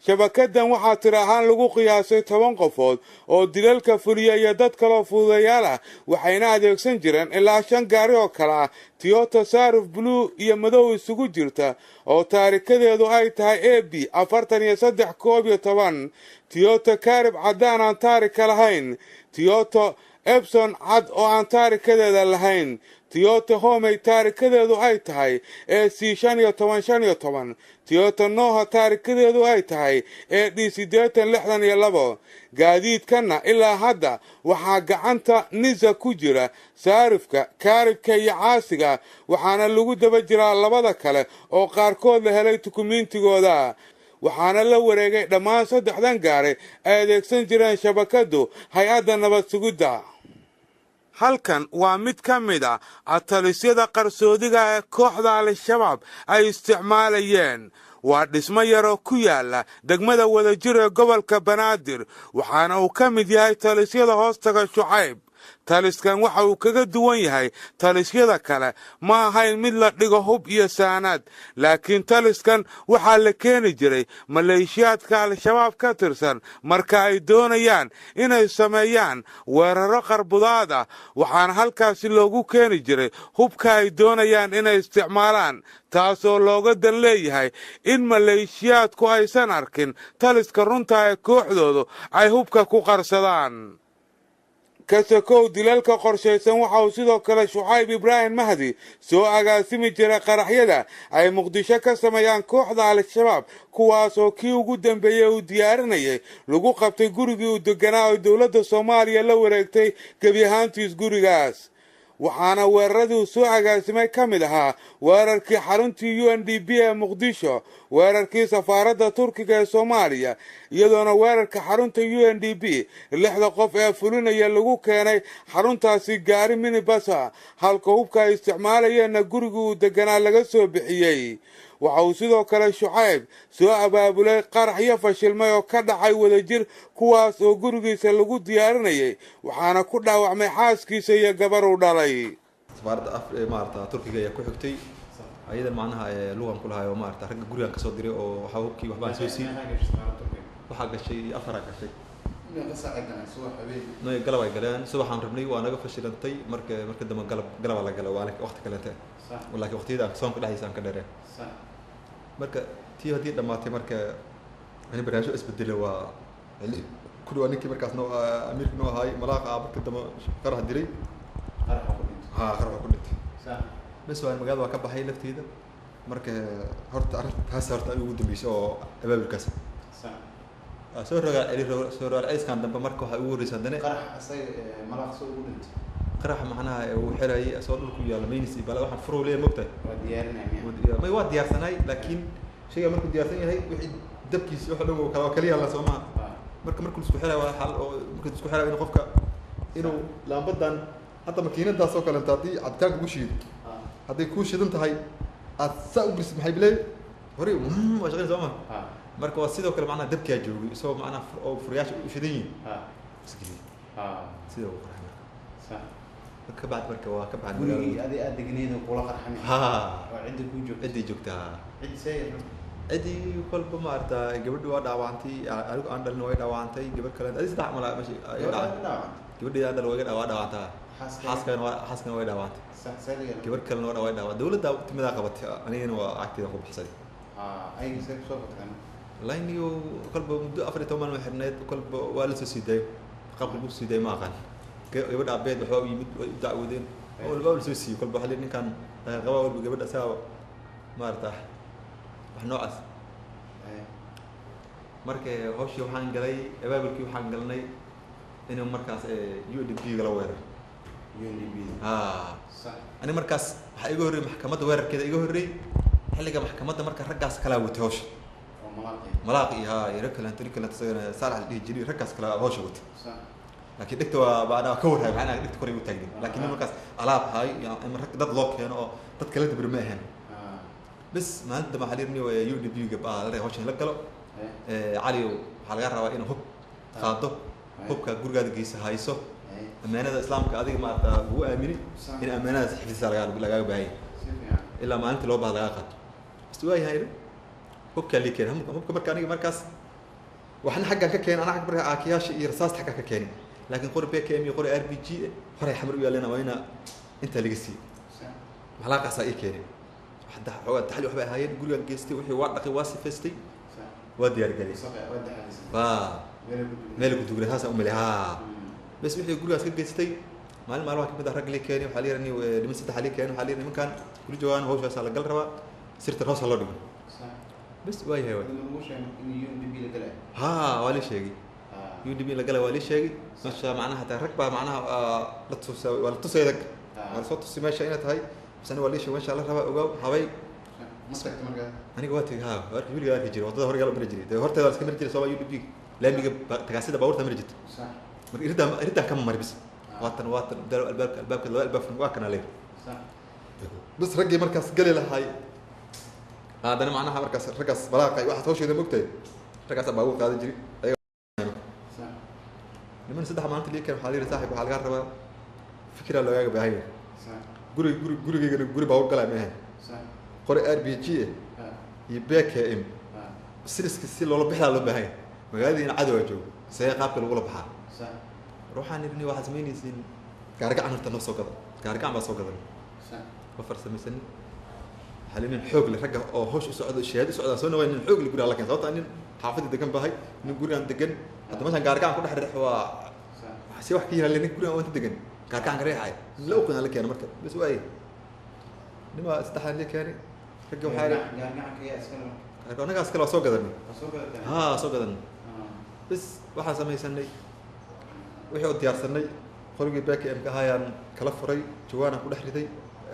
Shabakadan waxaa tiro ahaan lagu qiyaasay 10 qofood oo dilalka fuliya iyo dad kaloo fududayaal ah, waxayna adeegsan jireen ilaa shan gaari oo kale ah Toyota Saaruf blue iyo madow isugu jirta oo taarikadeedu ay tahay AB 4311, Toyota Carib caddaan aan taarika lahayn, Toyota Epson cad oo aan taarikadeeda lahayn, Toyota Homey taarikadeedu ay tahay AC 1515, Toyota Noha taarikadeedu ay tahay AD 8062. Gaadiidkanna ilaa hadda waxaa gacanta NISA ku jira saarifka, kaaribka iyo caasiga, waxaana lagu daba jiraa labada kale oo qaarkood la helay dukumiintigooda. Waxaana la wareegay dhammaan saddexdan gaaray ay adeegsan jireen shabakadu hay-adda nabad sugidda. Halkan waa mid ka mid a atalisyada qarsoodiga ee kooxda Al-Shabaab ay isticmaalayeen. Waa dhismo yaroo ku yaala degmada Wadajir ee gobolka Banaadir, waxaana uu ka mid yahay talisyada hoostaga Shucayb. Taliskan waxa uu kaga duwan yahay talisyada kale, ma ahayn mid la dhigo hub iyo saanaad, laakiin taliskan waxaa la keeni jiray maleeshiyaadka Al-Shabaab ka tirsan marka ay doonayaan inay sameeyaan weeraro qarbudaad ah, waxaana halkaasi loogu keeni jiray hubka ay doonayaan inay isticmaalaan, taasoo looga dan leeyahay in maleeshiyaadku aysan arkin taliska runta ee kooxdoodu ay hubka ku qarsadaan. Kasakow dilalka qorshaysan, waxa uu sidoo kale Shucayb Ibraahim Mahdi soo agaasimi jiray qaraxyada ay Muqdisho ka sameeyaan kooxda Al-Shabaab, kuwaas oo kii ugu dambeeyey uu diyaarinayay lagu qabtay gurigii uu deganaa oo dowladda Soomaaliya la wareegtay gebi ahaantiis gurigaas. Waxaana weeraradii uu soo agaasimay ka mid ahaa weerarkii xaruntii UNDP ee Muqdisho, weerarkii safaaradda Turkiga ee Soomaaliya, iyadoona weerarka xarunta UNDP lixda qof ee fulinaya lagu keenay xaruntaasi gaari minibasa, halka hubka ay isticmaalayeenna gurigii uu deganaa laga soo bixiyey. Waxa uu sidoo kale Shucayb soo abaabulay qaraxyo fashilmay oo ka dhacay Wadajir, kuwaas oo gurigiisa lagu diyaarinayay, waxaana ku dhaawacmay xaaskiisa iyo gabar uu dhalay. Safaaradda af maarata Turkiga ayaa ku xigtay ayadan, macnaha lugan ku lahaay oo maarata ragga gurigan kasoo diray oo waxaa hubkii waxbaan soo siiyey. Waxaa gashay afaraa gashay. Meeqa saac ay galeen? Subax, habeen? Nay, galab ay galeen. Subaxaan rabnay, waa naga fashilantay. Marka dambe galab galabaa la galay, waa waqti kalente, laakiin waqtiyada aan soonka dhexdiisa aan ka dheereen. Marka tii haddii dhammaatay, marka ani barnaamijyo isbedelay, waa ku dhawaa ninkii markaas noo amiirka noo ahaay malaaqa ah, marka dambe qarax dilay. Qaraxa ku dhintay? Ha, qaraxa ku dhintay. Bes, waa magaalada waa ka baxay lafteeda. Marka horta arrintaas horta ugu dambeysay oo abaabulkaas waa soo rogaal celi, soo rogaal celiskan dambe. Marka waxaa ugu horreysay haddana Qarax asaga malaaq soo ugu dhintay? Qaraxa macnaha uu xirayay asoo dhulku yaalla maynis iyo bala waxaan furuu leeyahay, mogtahay. Waa diyaarinaya miya? May, waa diyaarsanay, laakiin shayga markuu diyaarsan yahay wixii dabkiisa wax dhan kala waa kala yaalla, soo maha? Marka markuu isku xirayo waa xal oo markuu isku xirayo inuu qofka inuu laambadan hadda makiinadaas oo kalenta haddii cabitaanka ugu shiido, hadday kuu shidan tahay aad saa u gelisid, maxay bilay horey waa shaqayn, soo ma? Marka waa sidoo kale macnaha dabkaa joogay isagoo macnaha oo furayaasha u shidan yihiin isgeliyey sida uu qarxay. Marka ka bacdi marka waa ka baxay. Gurigii adi aad degneyd oo kula qarxamay? Ha. Oo cidda kuu joogtay? Ciddii joogtaa. Cid see? Ciddii kolba maarata gabadhi waa dhaawacantay, anigu aan dhalin way dhaawacantay, gabadh kale adi saddex mala meesha ay Gabadha dhaawacantay. Dhaawacantay? Gabadhii aan dhalin way waa dhaawacantaa. Xaaskaaga? Xaaskana way dhaawacantay. Sax, see laga Gabadh kalena waa way dhaawacantay, dowladda timidaa qabatay, anigana waa cagteeda ku baxsaday. Ayaga see kusoo fakadeen? Wallahi niyo kolba muddo 14 maalin xirneed, kolba waa la soo sii daayay. Qaabka lagu sii daayay ma aqaan. Gabadha aabeed waxbaa u yimid, way u dacwoodeen, walba waa la soo siiyey. Kolba waxaa la yidhi ninkan qabaa, walba gabadha asagaa maarata wax noocaas. Marka hawshii waxaan galay abaabulkii, waxaan galnay inuu markaas UNDP gala weerar. UNDP? Ha. Ani markaas waxaa iga horreeyey maxkamadda, weerarkeeda iga horreeyey xilliga maxkamadda. Marka raggaas kalaa watay hawsha. Oo malaaqi? Malaaq iyo ha iyo rag kaleento, nin kaleento isagana Saalax la dhihi jiray, raggaas kale hawsha watay. Laakiin dhegta waa baa ka warhay, macnaha dhegta kor igu taagnin, laakiin nin markaas alaab hay ama rag dad loo keeno oo dad kala dabri ma ahayn. Bes, maalinta dambe waxaa la yidhi UNDP ga baa la rabaa hawshan la galo. Cali waxaa laga rabaa inuu hub qaado, hubka gurigaada geysa, hayso ammaanada islaamka adiga maarata ugu aamini in ammaanadaas xifdisa lagaa lagaaga baahan yahay ilaa maalinta loo baahdo lagaa qaato. Bas, waayahay idhi, hubkaa lii keenay. Hubka marka aniga markaas waxna xaggan ka keenay, anaa marka aakiyaasha iyo rasaasta xaggan ka keenay, laakiin qori PKM iyo qori RPG horay xamar u yaalena waa ina intaa laga siiyey. Malaaqaasaa ii keenay hadda xoogaa taxli waxbay ahaayeen. Gurigaan geystay, wixii waa dhaqay, waa sifaystay, waa diyaar galiyay, waa meel ku dugnay, saasaan u malay. Ha, bes, wixii gurigaas ka geystay, maalin maalmaha kamid ah rag lii keenay, waxaa la yidhi niman saddex lii keenay, waxaa la yidhi nimankan kula joogaan hawshaasaa la gal rabaa, sirtan hoos ha loo dhigo. Bes, waa yahay waay. Ha, waa la sheegay UNDP in la galay, waa la sheegay meesha macnaha hataa rag baa macnaha la tusa, waa la tusay rag, waa la soo tusay meesha inay tahay. Bas, ani waa la sheegay meesha la rabaa, ogaaw habay. Aniga waa tegay. Ha, waa arki, weligaa arki jiray waddada hore mari jiray, dee horteeda waa la iska mari jiray sooma? UNDP laamiga tagaasida baabuurta mari jirta. Marka iridaan kama mari, bis waatan waatan albaabka laba albaab waa kana leer. Bas, raggii markaas gali lahay haddana macnaha markaas raggaas balaaqay waxaad hawsheeda mogtahay, raggaasaa baabuur qaadan jiray ayaga. Niman saddex maalinta lii keen, waxaa la yidhi saaxib waxaa lagaa rabaa Fikiraa logaaga baahan yahay. Guri guri gurigeygana guri baa u galaa maahan. Qori RPG iyo BKM siliska si loola bixdaa loo baahan yahay. Magaaladiina cadowaa joogo, see qaabka lagula baxaa? War waxaan idhi, waxaad samaynaysiin gaarigacan horta noo soo gada. Gaarigacan baa soo gadan, ma farsamaysanin. Waxaa nin xoog leh ragga oo hawsh u socdo, shahaad u socdaan soo naway, nin xoog leh guriga la keen, sababta nin xaafadda degan bahay, nin gurigaan degan. Hadda meeshaan gaarigacan ku dhex reex waa si wax ka yiraahdo nin gurigaan inta degan gaarigacan ka reexay la oqon la keeno. Marka bas waaye nimaa saddexdan la keenay ragga waxaa annagaas kale waa soo gadanay. Haa, soo gadanay. Bas waxaan samaysanay wixii oo diyaarsanay. Qorigii BKM ka ahaayaan kala furay, jawaanaan ku dhex riday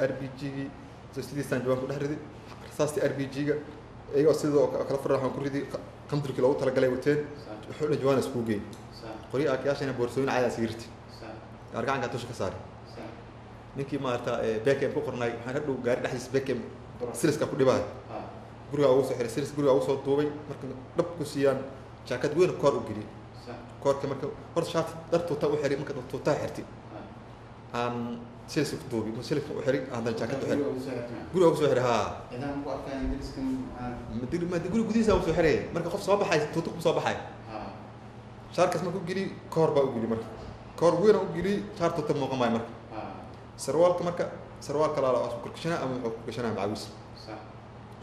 RPG-gii, sidiisaan jawaan ku dhex riday rasaastii RPG-ga iyagoo sidoo kala furay. Waxaan ku riday qandurkii loogu talagalay wateen, wuxuu dhan jawaan iskugu geeyey. Qoryo akayaashana boorsooyin caadi iskaga ritay, gaargacankaa dusha ka saaray. Ninkii maarata BKM ku qornay, waxaan hadhow gaari dhexdiisa BKM siliska ku dhibaayo, gurigaa ugu soo xiray silis, gurigaa ugu soo duubay. Marka dhab ku siiyaan jaakad weyn koor u geliyey koorka. Marka horta shaati dhar tuuta u xiray, marka tuutaa xirtay aan siliska ku duubi, siliska u xiray, haddana jaakad u xiray, guriga ugu soo xiray. Haa, guri gudihiisa ugu soo xiray. Marka qof soo baxay tuuta ku soo baxay, shaarkaas marka u geliy koor baa u geliy, marka koor weyn u geliy, shaar tuuta muuqan maayo. Marka sarwaalka, marka sarwaal kalaala waa isku korgashanaa ama wuxuu ku gashanaa macawiis.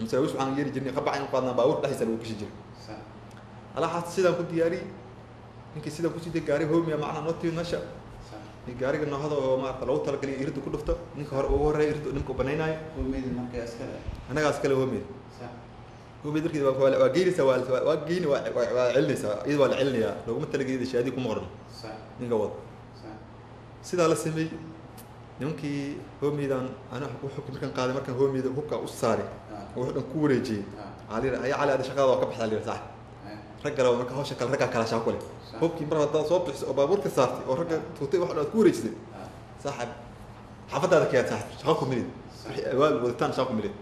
Macawiis waxaan yeeli jirnay qabac in qaadnaa, baabuur dhexdiisa lagu gashi jiray. Alaxaas sidaan ku diyaariyey ninkii, sidaan kusii day gaari hoomiya macnaa noo timid meesha. Gaariga noohada oo maarata loogu talagalay iridda ku dhufto, ninka hore ugu horreeya iridda ninka u banaynaayo. Annagaas kale hoomiyada, hoomiyada markii waa geynaysaa, waa geyni, waa celinaysaa, iyada waa la celinayaa, looguma talagelin shaadii kuma qorno ninka wado. Sidaa la sameeyey nimankii hoomiyadaan ana xukun markaan qaaday, markaan hoomiyada hubka u saaray oo wuxuu dhan ku wareejiyey, waxaa la yidhi aya Cali, ada shaqada waa ka baxdaa, la yidhi saaxib. Rag kale marka hawsha kale raggaa kala shaqa ku leh. Hubkii mar haddaad soo bixisay oo baabuurka saartay oo ragga tuutay wax dhan aad ku wareejisay, saaxib xaafadaada keen, saaxib shaqa ku milid, wixii awaal waditaan shaqa ku milid.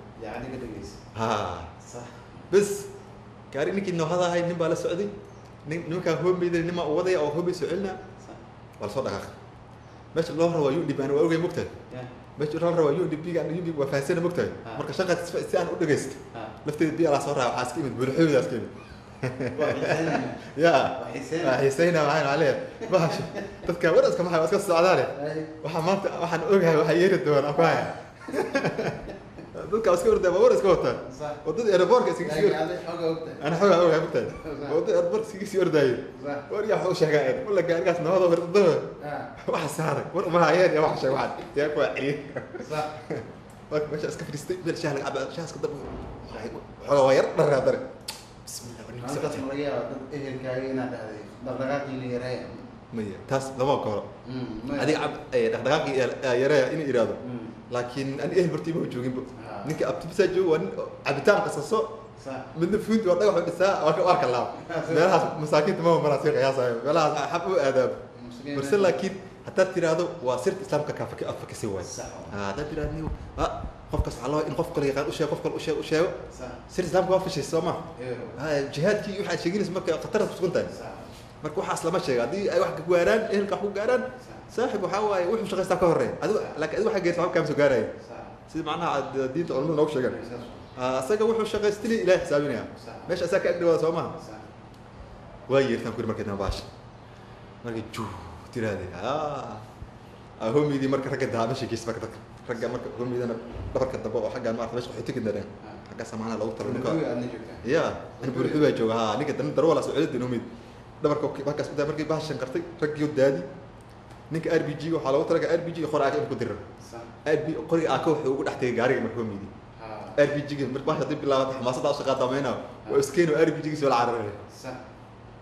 Ha bas gaari ninkii noohada ahay nin baa la socday, nin nimankaa hoomeyda nin maa u wadaya oo hoomey soo celinaa. Waa lasoo dhaqaaqay. Meesha loo rabo waa UNDP, ana waa ogay mogtahay. Meesha loo rabo waa UNDP ga, UNDP waa fahansana mogtahay. Marka shaqa si aan u dhagaysto lafteeda biya laa soo raaca, waxaa iska imid buulxooda iska imid ya waa xiisayna. Waxaan leeyahay bahasha dadka war iska maxay waa iska socdaane, waxaa maanta waxaan ogahay waxaa yeeri doonaa ku haya dadka iska ordaya, baabuur iska wataan wadada airportka iskaga sii. Ana xoogaa ogahay mogtahay, wadada airportka iskaga sii ordaaye. War yaa wax u sheegaa een walla gaarigaas nabada hordaba waxa saaray war uma hayeen yaa wax sheeg, waxaan yaa kuwa celiyey. Marka meesha iska fadhiistay, meel shaah laga caba, shaah iska dab xoogaa waa yar dharaa dare. Bismillah. Maya, taas lama koro adiga cab dhaqdhaqaaqii yareeya inuu iraado, laakiin ani ehel horta ima jooginba. Ninka abtibisaa joogo waa nin cabitaan qasaso, midna fuunti waa dhagax dhisaa, waa ka laab meelahaas masaakiinta ma maraa sii qiyaasayo meelahaas xab u aadaabo. Balse laakiin haddaad tiraahdo waa sirta islaamka kaa afakasay waay. Haddaad tiraahdo qofkaas waxaa loo in qof kale yaqaan u sheego, qof kale u sheego u sheego, sirta islaamka waa fashay soo ma jihaadkii waxaad sheeginaysa marka khatarad ku sugan tahay. Marka waxaas lama sheega haddii ay wax gaaraan, ehelka wax ku gaaraan, saaxib waxaa waaye wuxuu shaqaystaa ka horreeya adigu, laakiin adigu waxaa geerta waxba kaama soo gaaraya. Sida macnaha diinta culimadu noogu sheegaan, asaga wuxuu shaqaystili ilahay xisaabinaya meesha asaga ka agdhawaada soo maha. Waa yeertaan ku yiri markay dambe baasha markay juu tiraahday hoomidii, marka ragga daa meesha geys, marka dadka ragga marka hoomidana dhabarka dambe oo xaggaan maarata meesha qaxootiga dareen xaggaas macnaha loogu talo ninka ya ani buurxu baa jooga. Ha, ninka dan darwala soo celin hoomid dhabarka markaas u markii bahashan qartay raggii daadi. Ninka RPG waxaa loogu talagalay RPG qor aaka in ku dirar RB qoriga aaka wuxuu ugu dhex tegay gaariga. Marka hoomidii RPG marka bahasha haddii bilaabato xamaasadda u shaqaa damayna waa iskeeno RPG soo la cararay,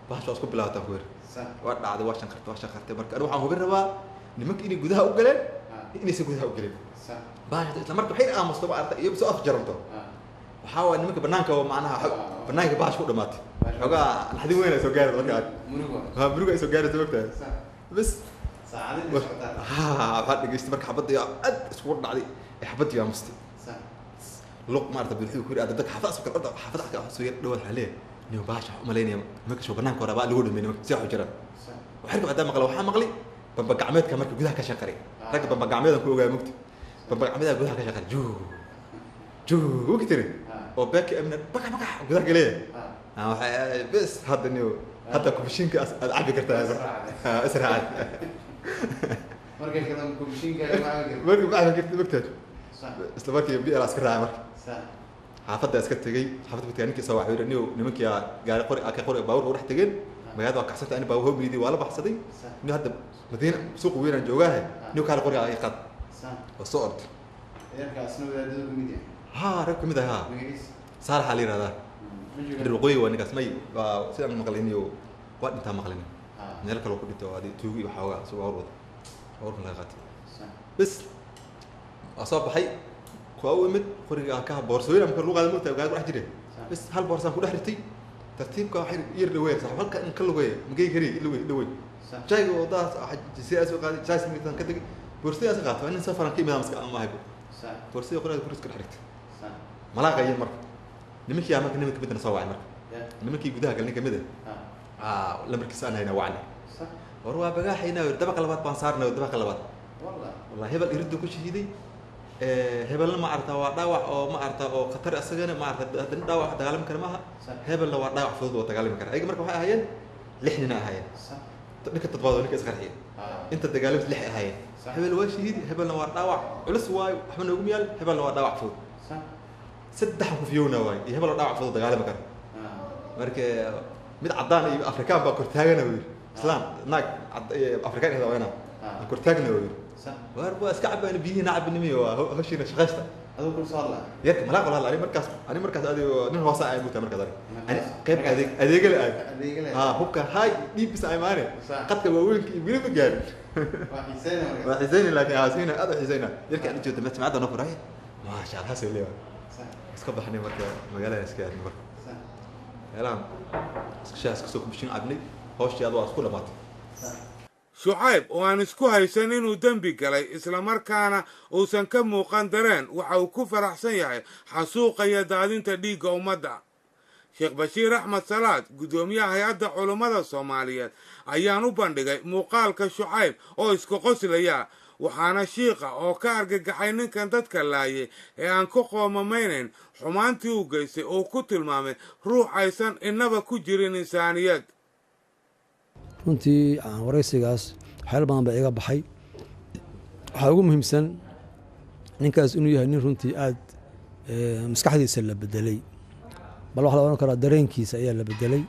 bahasha waa isku bilaabataa ku yiri, waa dhacday, waa shanqartay, waa shanqartay. Marka anigu waxaan hubin rabaa nimanka inay gudaha u galeen inaysan gudaha u gelin. Bahasha isla marka waxay aamusto ma aragtay iyo soo afjaranto, waxaa waay nimanka banaanka oo macnaha banaanka bahasha ku dhamaatay, xoogaa naxdin weyn ay soo gaaraysa marka ha muruga ay soo gaaraysa mogtahay. Bas ha waxaa dhegeystay marka xabadda aad iskugu dhacday ee xabaddii aamustay luq maarata buuxuu ku yiri dadka xaafad asoo kale xaafad kale soo yar dhawaad. Waxaa leeyahay nin bahasha waxaan umalaynaya nimanka soo banaanka hore baa lagu dhameeyay nimanka si wax u jiraan. Waxaan ku hadaa maqla, waxaa maqlay Bamba gacmeedka marka gudaha ka shanqaray, ragga bamba gacmeedan ku ogaa mugti, bamba gacmeeda gudaha ka shanqaray, juu juu ugi tiri oo beeki amna baka baka gudaha galeeya. Waxay bes hadda niyo hadda kubishinka aad cabi kartaa israacad. Marka kale kubishinka ma cabi kartid. Marka ma cabi kartid mogtaad. Isla markii biyo iska raacay marka. Xaafadda iska tegey, xaafadda ku tegey, ninkii soo waxay niyo nimankii gaari qori ka qori baabuurka u dhex tegeen, magaalada waa kacsantay, ani baabuur hoomiydii waa la baxsaday, niyo hadda Madiina suuq weyn aan joogaahe, niyo kaale qoriga ay qaad oo soo orday. Yarkaasna wadaadada ka mid yahay? Haa, rag ka mid ah. Haa. Magaciisa? Saalaxa la yihahdaa. Reer waqooyi waa ninkaas. May, waa sidaan maqlay niyo waa dhintaa maqlin, meel kale ku dhinto adi tuugi iyo waxoogaa isagoo baabuur wada baabuurkan laga qaatay. Bes waa soo baxay, waa u imid qoriga ka boorsooyin marka lagu qaada mogtahay magaalada ku dhex jire. Bes hal boorsaan ku dhex ritay tartiibka, waxay yar dhaweey saaxiib halka in ka lugeeya magey kari lugey dhawey jayga wadadaas jasiiraas soo qaaday jays mitaan ka tegay, boorsadaas qaatay, waa nin safaran ka imid maska ama ahaybo, boorsadii qoriga guriga iska dhex dhigtay malaaqayeen. Marka nimankii marka niman kamidna soo wacay, marka nimankii gudaha galay nin kamid ah lambarkiisa aan hayna wacnay, war waa bagaaxayna, dabaqa labaad baan saarnay, dabaqa labaad wallahi hebel iriddu ku shahiiday, hebelna ma aragtaa waa dhaawac oo ma aragtaa oo khatar isagana ma aragtaa haddana dhaawac dagaalami kara maaha, hebelna waa dhaawac fudud oo dagaalami kara. Ayaga marka waxay ahaayeen lix nin ahaayeen, ninka toddobaad oo ninka isqarxiya, inta dagaalamis lix ahaayeen. Hebel waa shahiidi, hebelna waa dhaawac culus waayo waxba noogu miyaal, hebelna waa dhaawac fudud, saddexan ku fiyowna waayo iyo hebel oo dhaawac fudud dagaalami kara. Marka mid caddaan iyo Afrikaan baa kortaagana uu yidhi, islaan naag Afrikaan ihda wayna aan kortaagna uu yidhi, war waa iska cabayna biyihiina cabinimiyo waa hawshiina shaqaysta. Adigu kula soo hadlaa? Yarka malaaq wala hadla. Ani markaas, ani markaas adigo nin hoose ay mutaa markaas ani qayb adeeg adeegale aad Adeegale. Ha hubka hay dhiibis ay maane qadka waaweynka iyo weli ma gaarin. Waa xiiseyna markaas. Waa xiiseyna, laakiin xiiseyna aad u xiiseyna yarka aan joogto jamacadda noo furay, maasha Allah soo leeyahay. Iska baxnay marka magaalada iska aadnay, marka meelahan iska shaah iska soo kubishin cabnay, hawshii aad waa isku dhamaatay. Shucayb oo aan isku haysan inuu dembi galay islamarkaana uusan ka muuqan dareen waxa uu ku faraxsan yahay xasuuqa iyo daadinta dhiigga ummadda. Sheekh Bashiir Axmed Salaad, guddoomiyaha hay-adda culummada Soomaaliyeed, ayaan u bandhigay muuqaalka Shucayb oo isku qoslaya, waxaana shiiqa oo ka argagaxay ninkan dadka laayay ee aan ku qoomamaynayn xumaantii uu geystay uu ku tilmaamay ruux aysan innaba ku jirin insaaniyad. Runtii aan waraysigaas waxyaalo badan baa iga baxay. Waxaa ugu muhiimsan ninkaas inuu yahay nin runtii aad maskaxdiisa la bedelay, bal waxaa la odhan karaa dareenkiisa ayaa la bedelay.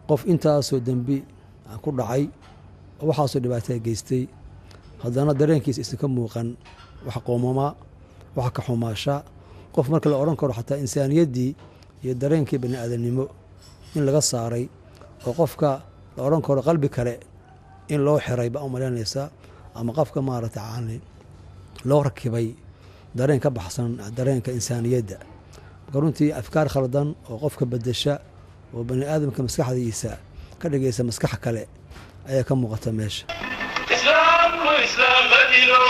Qof intaasoo dembi ku dhacay oo waxaasoo dhibaataa geystay, haddana dareenkiisa isan ka muuqan wax qoomama, wax ka xumaasha, qof marka la odhan karo xataa insaaniyaddii iyo dareenkii bani aadamnimo in laga saaray oo qofka la odhan karo qalbi kale in loo xiray baa u malaynaysaa, ama qofka maaragtay caani loo rakibay dareen ka baxsan dareenka insaaniyadda. Marka runtii afkaar khaldan oo qofka bedesha oo bani aadamka maskaxdiisa ka dhigaysa maskax kale ayaa ka muuqata meesha. Islaamku islaam madilo,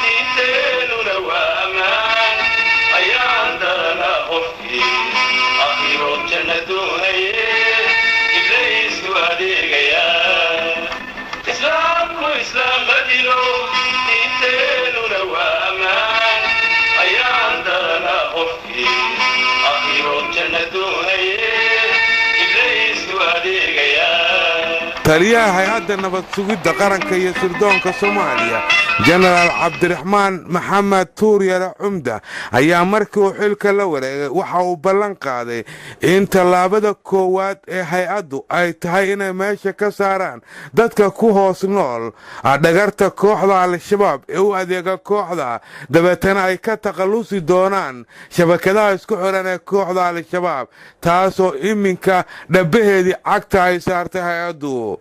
diinteenuna waa ammaan, ayaan darana qofkii akhiro janna doonaye ibliisku adeegaya. Islaamku islaam madilo, diinteenuna waa ammaan, ayaan darana qofkii akhiro janna doonaye ibliisku adeegaya. Taliyaha hay-adda nabad sugidda qaranka iyo sirdoonka Soomaaliya, Jenaraal Cabdiraxmaan Maxamed Tuuryare Cumda, ayaa markii uu xilka la wareegay waxa uu ballan qaaday in tallaabada koowaad ee hay-addu ay tahay inay meesha ka saaraan dadka ku hoos nool dhagarta kooxda Al-Shabaab ee u adeega kooxda, dabeetana ay ka takhallusi doonaan shabakadaha isku xiran ee kooxda Al-Shabaab, taasoo iminka dhabbaheedii cagta ay saartay hay-addu.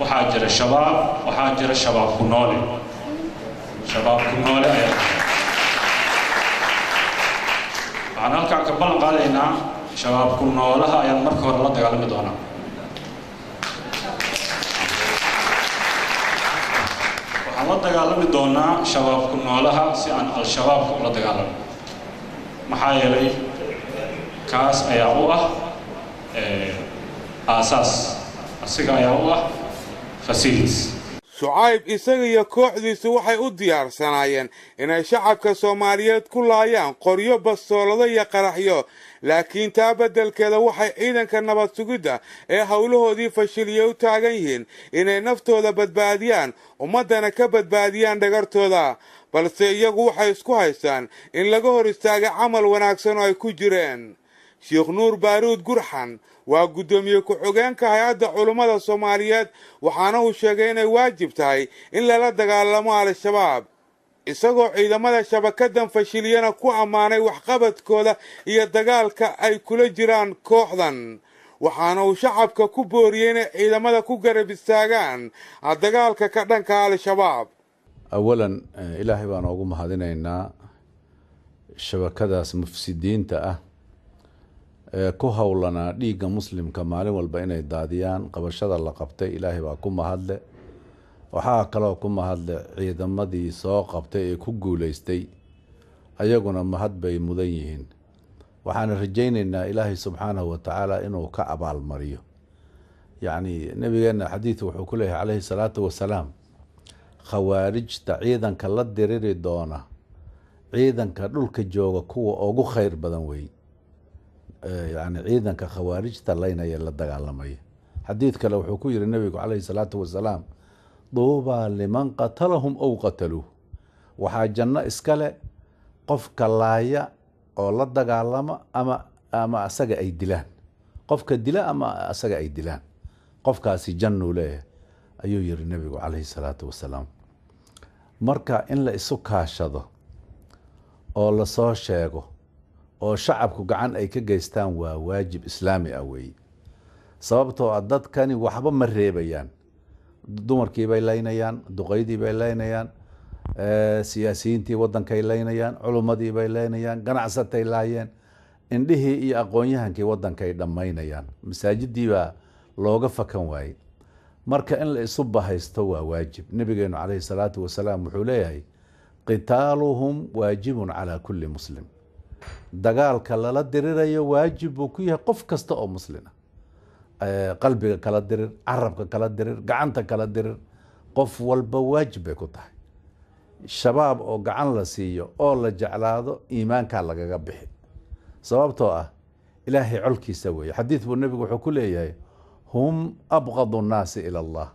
Waxaa jira Shabaab, waxaa jira Shabaab ku noole. Shabaab ku noole ayaa waxaan halkaan ka ballan qaadaynaa, Shabaab ku noolaha ayaan marka hore la dagaalami doonaa. Waxaan la dagaalami doonaa Shabaab ku noolaha si aan Al-Shabaabka ula dagaalamo, maxaa yeelay kaas ayaa u ah aasaas, asiga ayaa u ah facilities. Shucayb isaga iyo kooxdiisu waxay u diyaarsanaayeen inay shacabka Soomaaliyeed ku laayaan qoryo, bastoolado iyo qaraxyo, laakiin taa beddelkeeda waxay ciidanka nabad sugidda ee howlahoodii fashiliyey u taagan yihiin inay naftooda badbaadiyaan, ummaddana ka badbaadiyaan dhagartooda. Balse iyagu waxay isku haystaan in laga hor istaagay camal wanaagsan oo ay ku jireen. Sheekh Nuur Baaruud Gurxan waa guddoomiye ku-xigeenka hay-adda culummada Soomaaliyeed, waxaana uu sheegay inay waajib tahay in lala dagaalamo Al-Shabaab, isagoo ciidamada shabakadan fashiliyana ku ammaanay waxqabadkooda iyo dagaalka ay kula jiraan kooxdan. Waxaana uu shacabka ku booriyey inay ciidamada ku garab istaagaan dagaalka ka dhanka Al-Shabaab. Awalan, Ilaahay baan oogu mahadinaynaa shabakadaas mufsidiinta ah ee ku howlanaa dhiigga muslimka maalin walba inay daadiyaan. Qabashada la qabtay Ilaahay baa ku mahadle. Waxaa kaloo ku mahadle ciidamadii soo qabtay ee ku guuleystay, ayaguna mahad bay mudan yihiin. Waxaana rajaynaynaa Ilaahay subxaanahu wa tacaala inuu ka abaalmariyo. Yacni nabigeenna xadiid wuxuu ku leeyahay calayhi salaatu wasalaam, khawaarijta ciidanka la diriri doona ciidanka dhulka jooga kuwa ugu khayr badan wey, yacni ciidanka khawaarijta laynaya, la dagaalamaya. Xadiid kale wuxuu ku yihi nebigu calayhi salaatu wasalaam, duubaa liman qatalahum ow qataluuh, waxaa janno iskale qofka laaya oo la dagaalama ama asaga ay dilaan, qofka dila ama asaga ay dilaan, qofkaasi jannuu leeyahay, ayuu yihi nebigu calayhi salaatu wasalaam. Marka in la isu kaashado oo lasoo sheego oo shacabku gacan ay ka geystaan waa waajib islaami ah weeye, sababtoo ah dadkani waxba ma reebayaan. Dumarkii bay laynayaan, duqeydii bay laynayaan, siyaasiyiintii waddankay laynayaan, culummadii bay laynayaan, ganacsatay laayeen, indhihii iyo aqoon-yahankii waddankay dhammaynayaan, masaajidii baa looga fakan waayey. Marka in la isu bahaysto waa waajib. Nabigeenu calayhi salaatu wasalaam wuxuu leeyahay, qitaaluhum waajibun calaa kulli muslim, dagaalka lala dirirayo waajib buu ku yahay qof kasta oo muslim ah. Qalbiga kala dirir, carabka kala dirir, gacanta kala dirir, qof walba waajib bay ku tahay. Shabaab oo gacan la siiyo oo la jeclaado iimaankaa lagaga bixi, sababtoo ah Ilaahay colkiisa weeye. Xadiid buu nebigu wuxuu ku leeyahay, hum abqadu nnaasi ila Allah,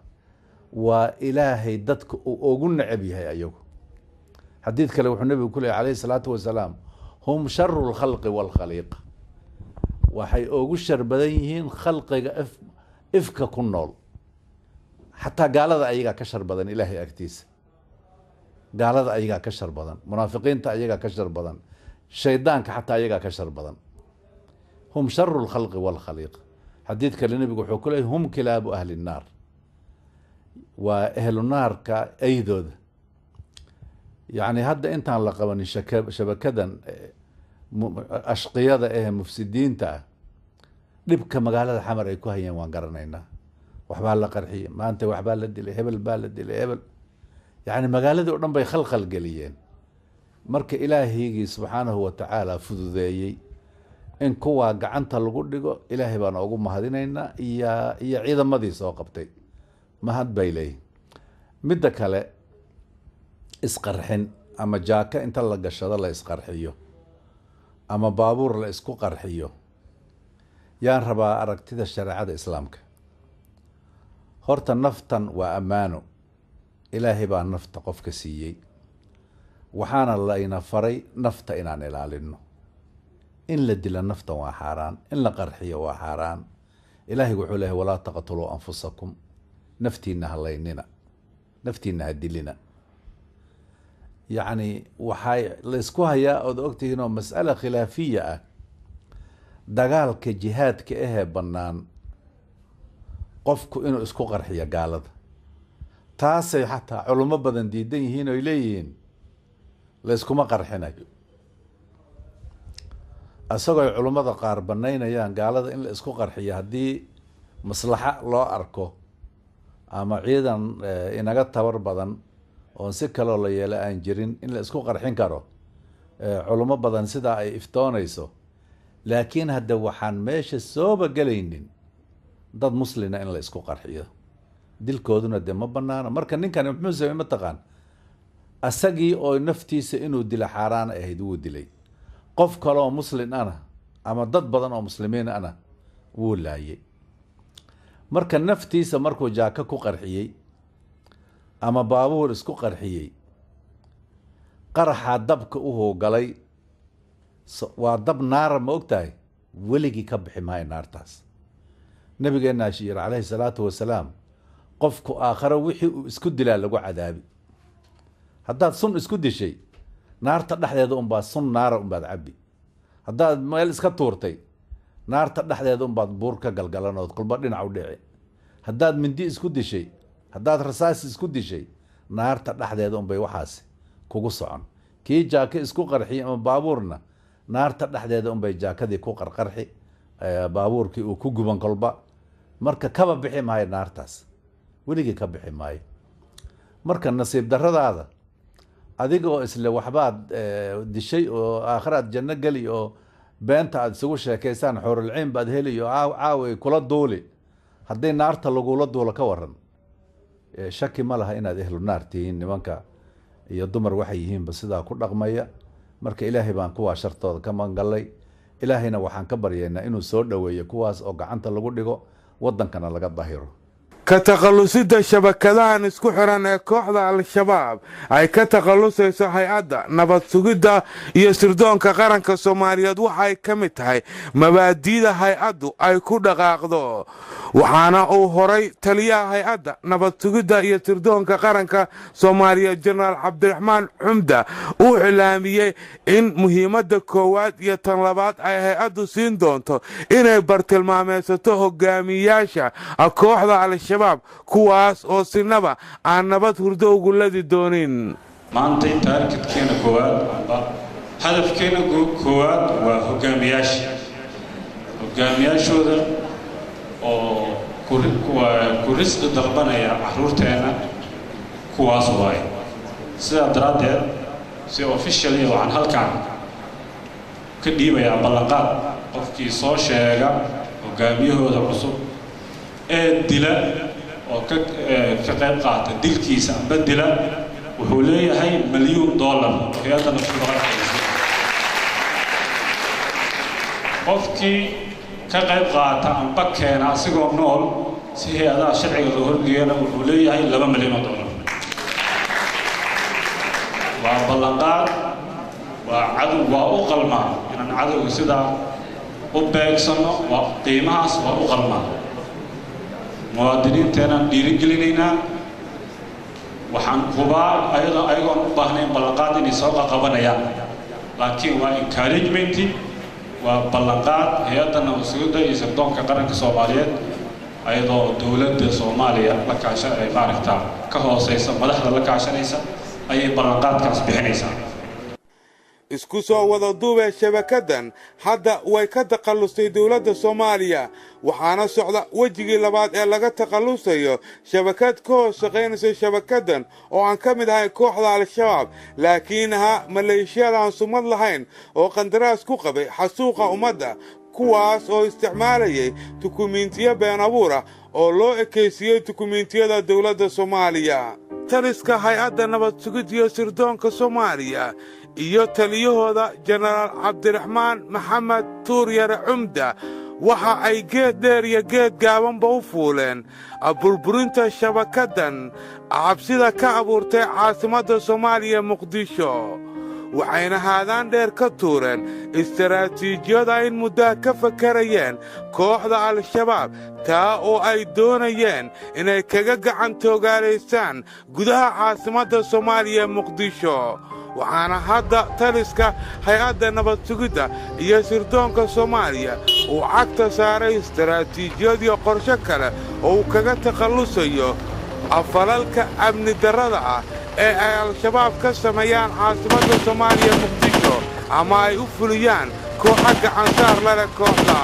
waa Ilaahay dadka uu ugu necab yahay ayagu. Xadiid kale wuxuu nebigu ku leeyahy calayhi salaatu wasalaam, hum sharu lkhalqi waalkhaliiqa, waxay ugu shar badan yihiin khalqiga ifka ku nool, xataa gaalada ayagaa ka shar badan Ilaahay agtiisa, gaalada ayagaa ka shar badan, munaafiqiinta ayagaa ka shar badan, shaydaanka xataa ayagaa ka shar badan. Hum sharu lkhalqi waalkhaliiqa. Xadiid kale nebigu wuxuu ku leeyahy, hum kilaabu ahli nnaar, waa ehlu naarka eydooda. Yacni hadda intaan la qabanin shabakadan ashqiyada ee mufsidiinta ah, dhibka magaalada Xamar ay ku hayeen waan garanaynaa. Waxbaa la qarxiyey maanta, waxbaa la dilay, hebel baa la dilay, hebel, yacni magaaladii o dhan bay khalkhal geliyeen. Marka Ilaahaygii subxaanahu wa tacaala fududeeyey in kuwaa gacanta lagu dhigo, Ilaahay baan ugu mahadinaynaa iyo ciidamadii soo qabtay, mahad bay leeyihin. Midda kale, isqarxin ama jaaka inta la gashado la isqarxiyo ama baabuur la isku qarxiyo, yaan rabaa aragtida shareecada islaamka. Horta naftan waa ammaano, Ilaahay baa nafta qofka siiyey, waxaana layna faray nafta inaan ilaalino. In la dila naftan waa xaaraan, in la qarxiyo waa xaaraan. Ilaahay wuxuu leeyahay, walaa taqtuluu anfusakum, naftiina ha laynina, naftiina ha dilina. Yacni waxay la isku hayaa ood ogtihiin oo mas'ala khilaafiya ah, dagaalka jihaadka ahee bannaan qofku inuu isku qarxiyo gaalada, taasay xataa culummo badan diidan yihiin oy leeyihiin layskuma qarxinayo, isagoo ay culummada qaar banaynayaan gaalada in la isku qarxiyo haddii maslaxa loo arko ama ciidan inaga tabar badan oon si kaloo la yeelo aan jirin in la isku qarxin karo. Culummo badan sidaa ay iftoonayso, laakiin hadda waxaan meesha sooba gelaynin dad muslina in la isku qarxiyo. Dilkooduna dee ma banaana. Marka ninkani muxuu samey ma taqaan? Asagii oo naftiisa inuu dila xaaraan ahayd wuu dilay, qof kaleoo muslin ana ama dad badan oo muslimiin ana wuu laayay. Marka naftiisa markuu jaako ku qarxiyey ama baabuur isku qarxiyey, qaraxaa dabka u hoogalay waa dab naara, ma ogtahay? Weligii ka bixi maayo naartaas. Nabigeenaa yiri calayhi salaatu wasalaam, qofku aakhare wixii uu isku dilaa lagu cadaabi. Haddaad sun isku dishay, naarta dhexdeeda unbaad sun naara unbaad cabbi. Haddaad meel iska tuurtay, naarta dhexdeeda unbaad buur ka galgalanood kulba dhinac u dhici. Haddaad mindi isku dishay, haddaad rasaas isku dishay, naarta dhexdeeda unbay waxaasi kugu socon. Kii jaako isku qarxiyey ama baabuurna, naarta dhexdeeda unbay jaakadii ku qarqarxi, baabuurkii uu ku guban kolba. Marka kaba bixi maayo naartaas, weligii ka bixi maayo. Marka nasiib daradaada, adigoo isle waxbaad dishay oo aakhiraad janno geli oo beenta aad isugu sheekaysaan, xuurulciin baad heli oo caaway kula duuli, haddii naarta lagula duulo ka waran? Shaki ma laha inaad ehlu naar tihiin, nimanka iyo dumar waxay yihiinba sidaa ku dhaqmaya. Marka Ilaahay baan kuwaa shartooda ka magangallay. Ilaahayna waxaan ka baryaynaa inuu soo dhoweeyo kuwaas oo gacanta lagu dhigo, waddankana laga dahiro. Ka takhallusida shabakadahan isku xiran ee kooxda Al-Shabaab ay ka takhallusayso hay-adda nabad sugidda iyo sirdoonka qaranka Soomaaliyeed waxay ka mid tahay mabaadiida hay-addu ay ku dhaqaaqdo, waxaana uu horay taliyaha hay-adda nabad sugidda iyo sirdoonka qaranka Soomaaliyeed, Jenaraal Cabdiraxmaan Cumda, uu cilaamiyey in muhiimadda koowaad iyo tan labaad ay hay-addu siin doonto inay bartilmaameysato hogaamiyaasha kooxda Al-Shabaab, kuwaas oo sinaba aan nabad hurdo ugu ladi doonin. Maanta targetkeena koowaad amba hadafkeena koowaad waa hogaamiyaasha, hogaamiyaashooda oo ku risqi dalbanaya caruurteena, kuwaas waaye. Sidaa daraaddeed, si officially waxaan halkan ka dhiibayaa ballanqaad: qofkii soo sheega hogaamiyahooda cusub ee dila oo ka qayb qaata dilkiisa amba dila, wuxuu leeyahay $1 milyan oo hay-adda nabadgelyada. Qofkii ka qayb qaata amba keena asigoo nool si hay-adaha sharciga loo horgeeyana, wuxuu leeyahay $2 milyan. Waa ballanqaad, waa cadow, waa u qalmaa inaan cadowga sidaa u beegsanno, waa qiimahaas waa u qalmaa. Muwaadiniinteenaan dhiirigelinaynaa. Waxaan hubaa ayadoo ayagoon u baahnayn ballanqaad inay soo qaqabanayaan, laakiin waa encouragement, waa ballanqaad hay-adda nabad sugidda iyo sirdoonka qaranka Soomaaliyeed, ayadoo dowladda Soomaaliya la kaasha ay maaragtaa ka hooseysa, madaxda la kaashanaysa, ayay ballanqaadkaas bixinaysaa. Isku soo wada duubee, shabakadan hadda way ka takhallustay dowladda Soomaaliya, waxaana socda wejigii labaad ee laga takhallusayo shabakad ka hoos shaqaynaysa shabakadan oo aan ka mid ahayn kooxda Al-Shabaab, laakiin ahaa maleeshiyada aan sumad lahayn oo qandaraas ku qabay xasuuqa ummadda, kuwaas oo isticmaalayay dukumiintiyo been abuur ah oo loo ekaysiiyey dukumiintiyada dowladda Soomaaliya. Taliska hay-adda nabad sugid iyo sirdoonka Soomaaliya iyo taliyahooda, Jenaraal Cabdiraxmaan Maxamed Tuuryare Cumda, waxa ay geed dheer iyo geed gaabanba u fuuleen burburinta shabakaddan cabsida ka abuurtay caasimadda Soomaaliya, Muqdisho, waxayna haadaan dheer ka tuureen istaraatiijiyada in muddaha ka fakarayeen kooxda Al-Shabaab, taa oo ay doonayeen inay kaga gacan toogaalaystaan gudaha caasimadda Soomaaliya, Muqdisho. Waxaana hadda taliska hay-adda nabad sugidda iyo sirdoonka Soomaaliya uu cagta saaray istaraatiijiyadiyo qorsho kale oo uu kaga takhallusayo falalka amni darrada ah ee ay Al-Shabaab ka sameeyaan caasimadda Soomaaliya, Muqdisho, ama ay u fuliyaan kooxa gacansaar la leh kooxda.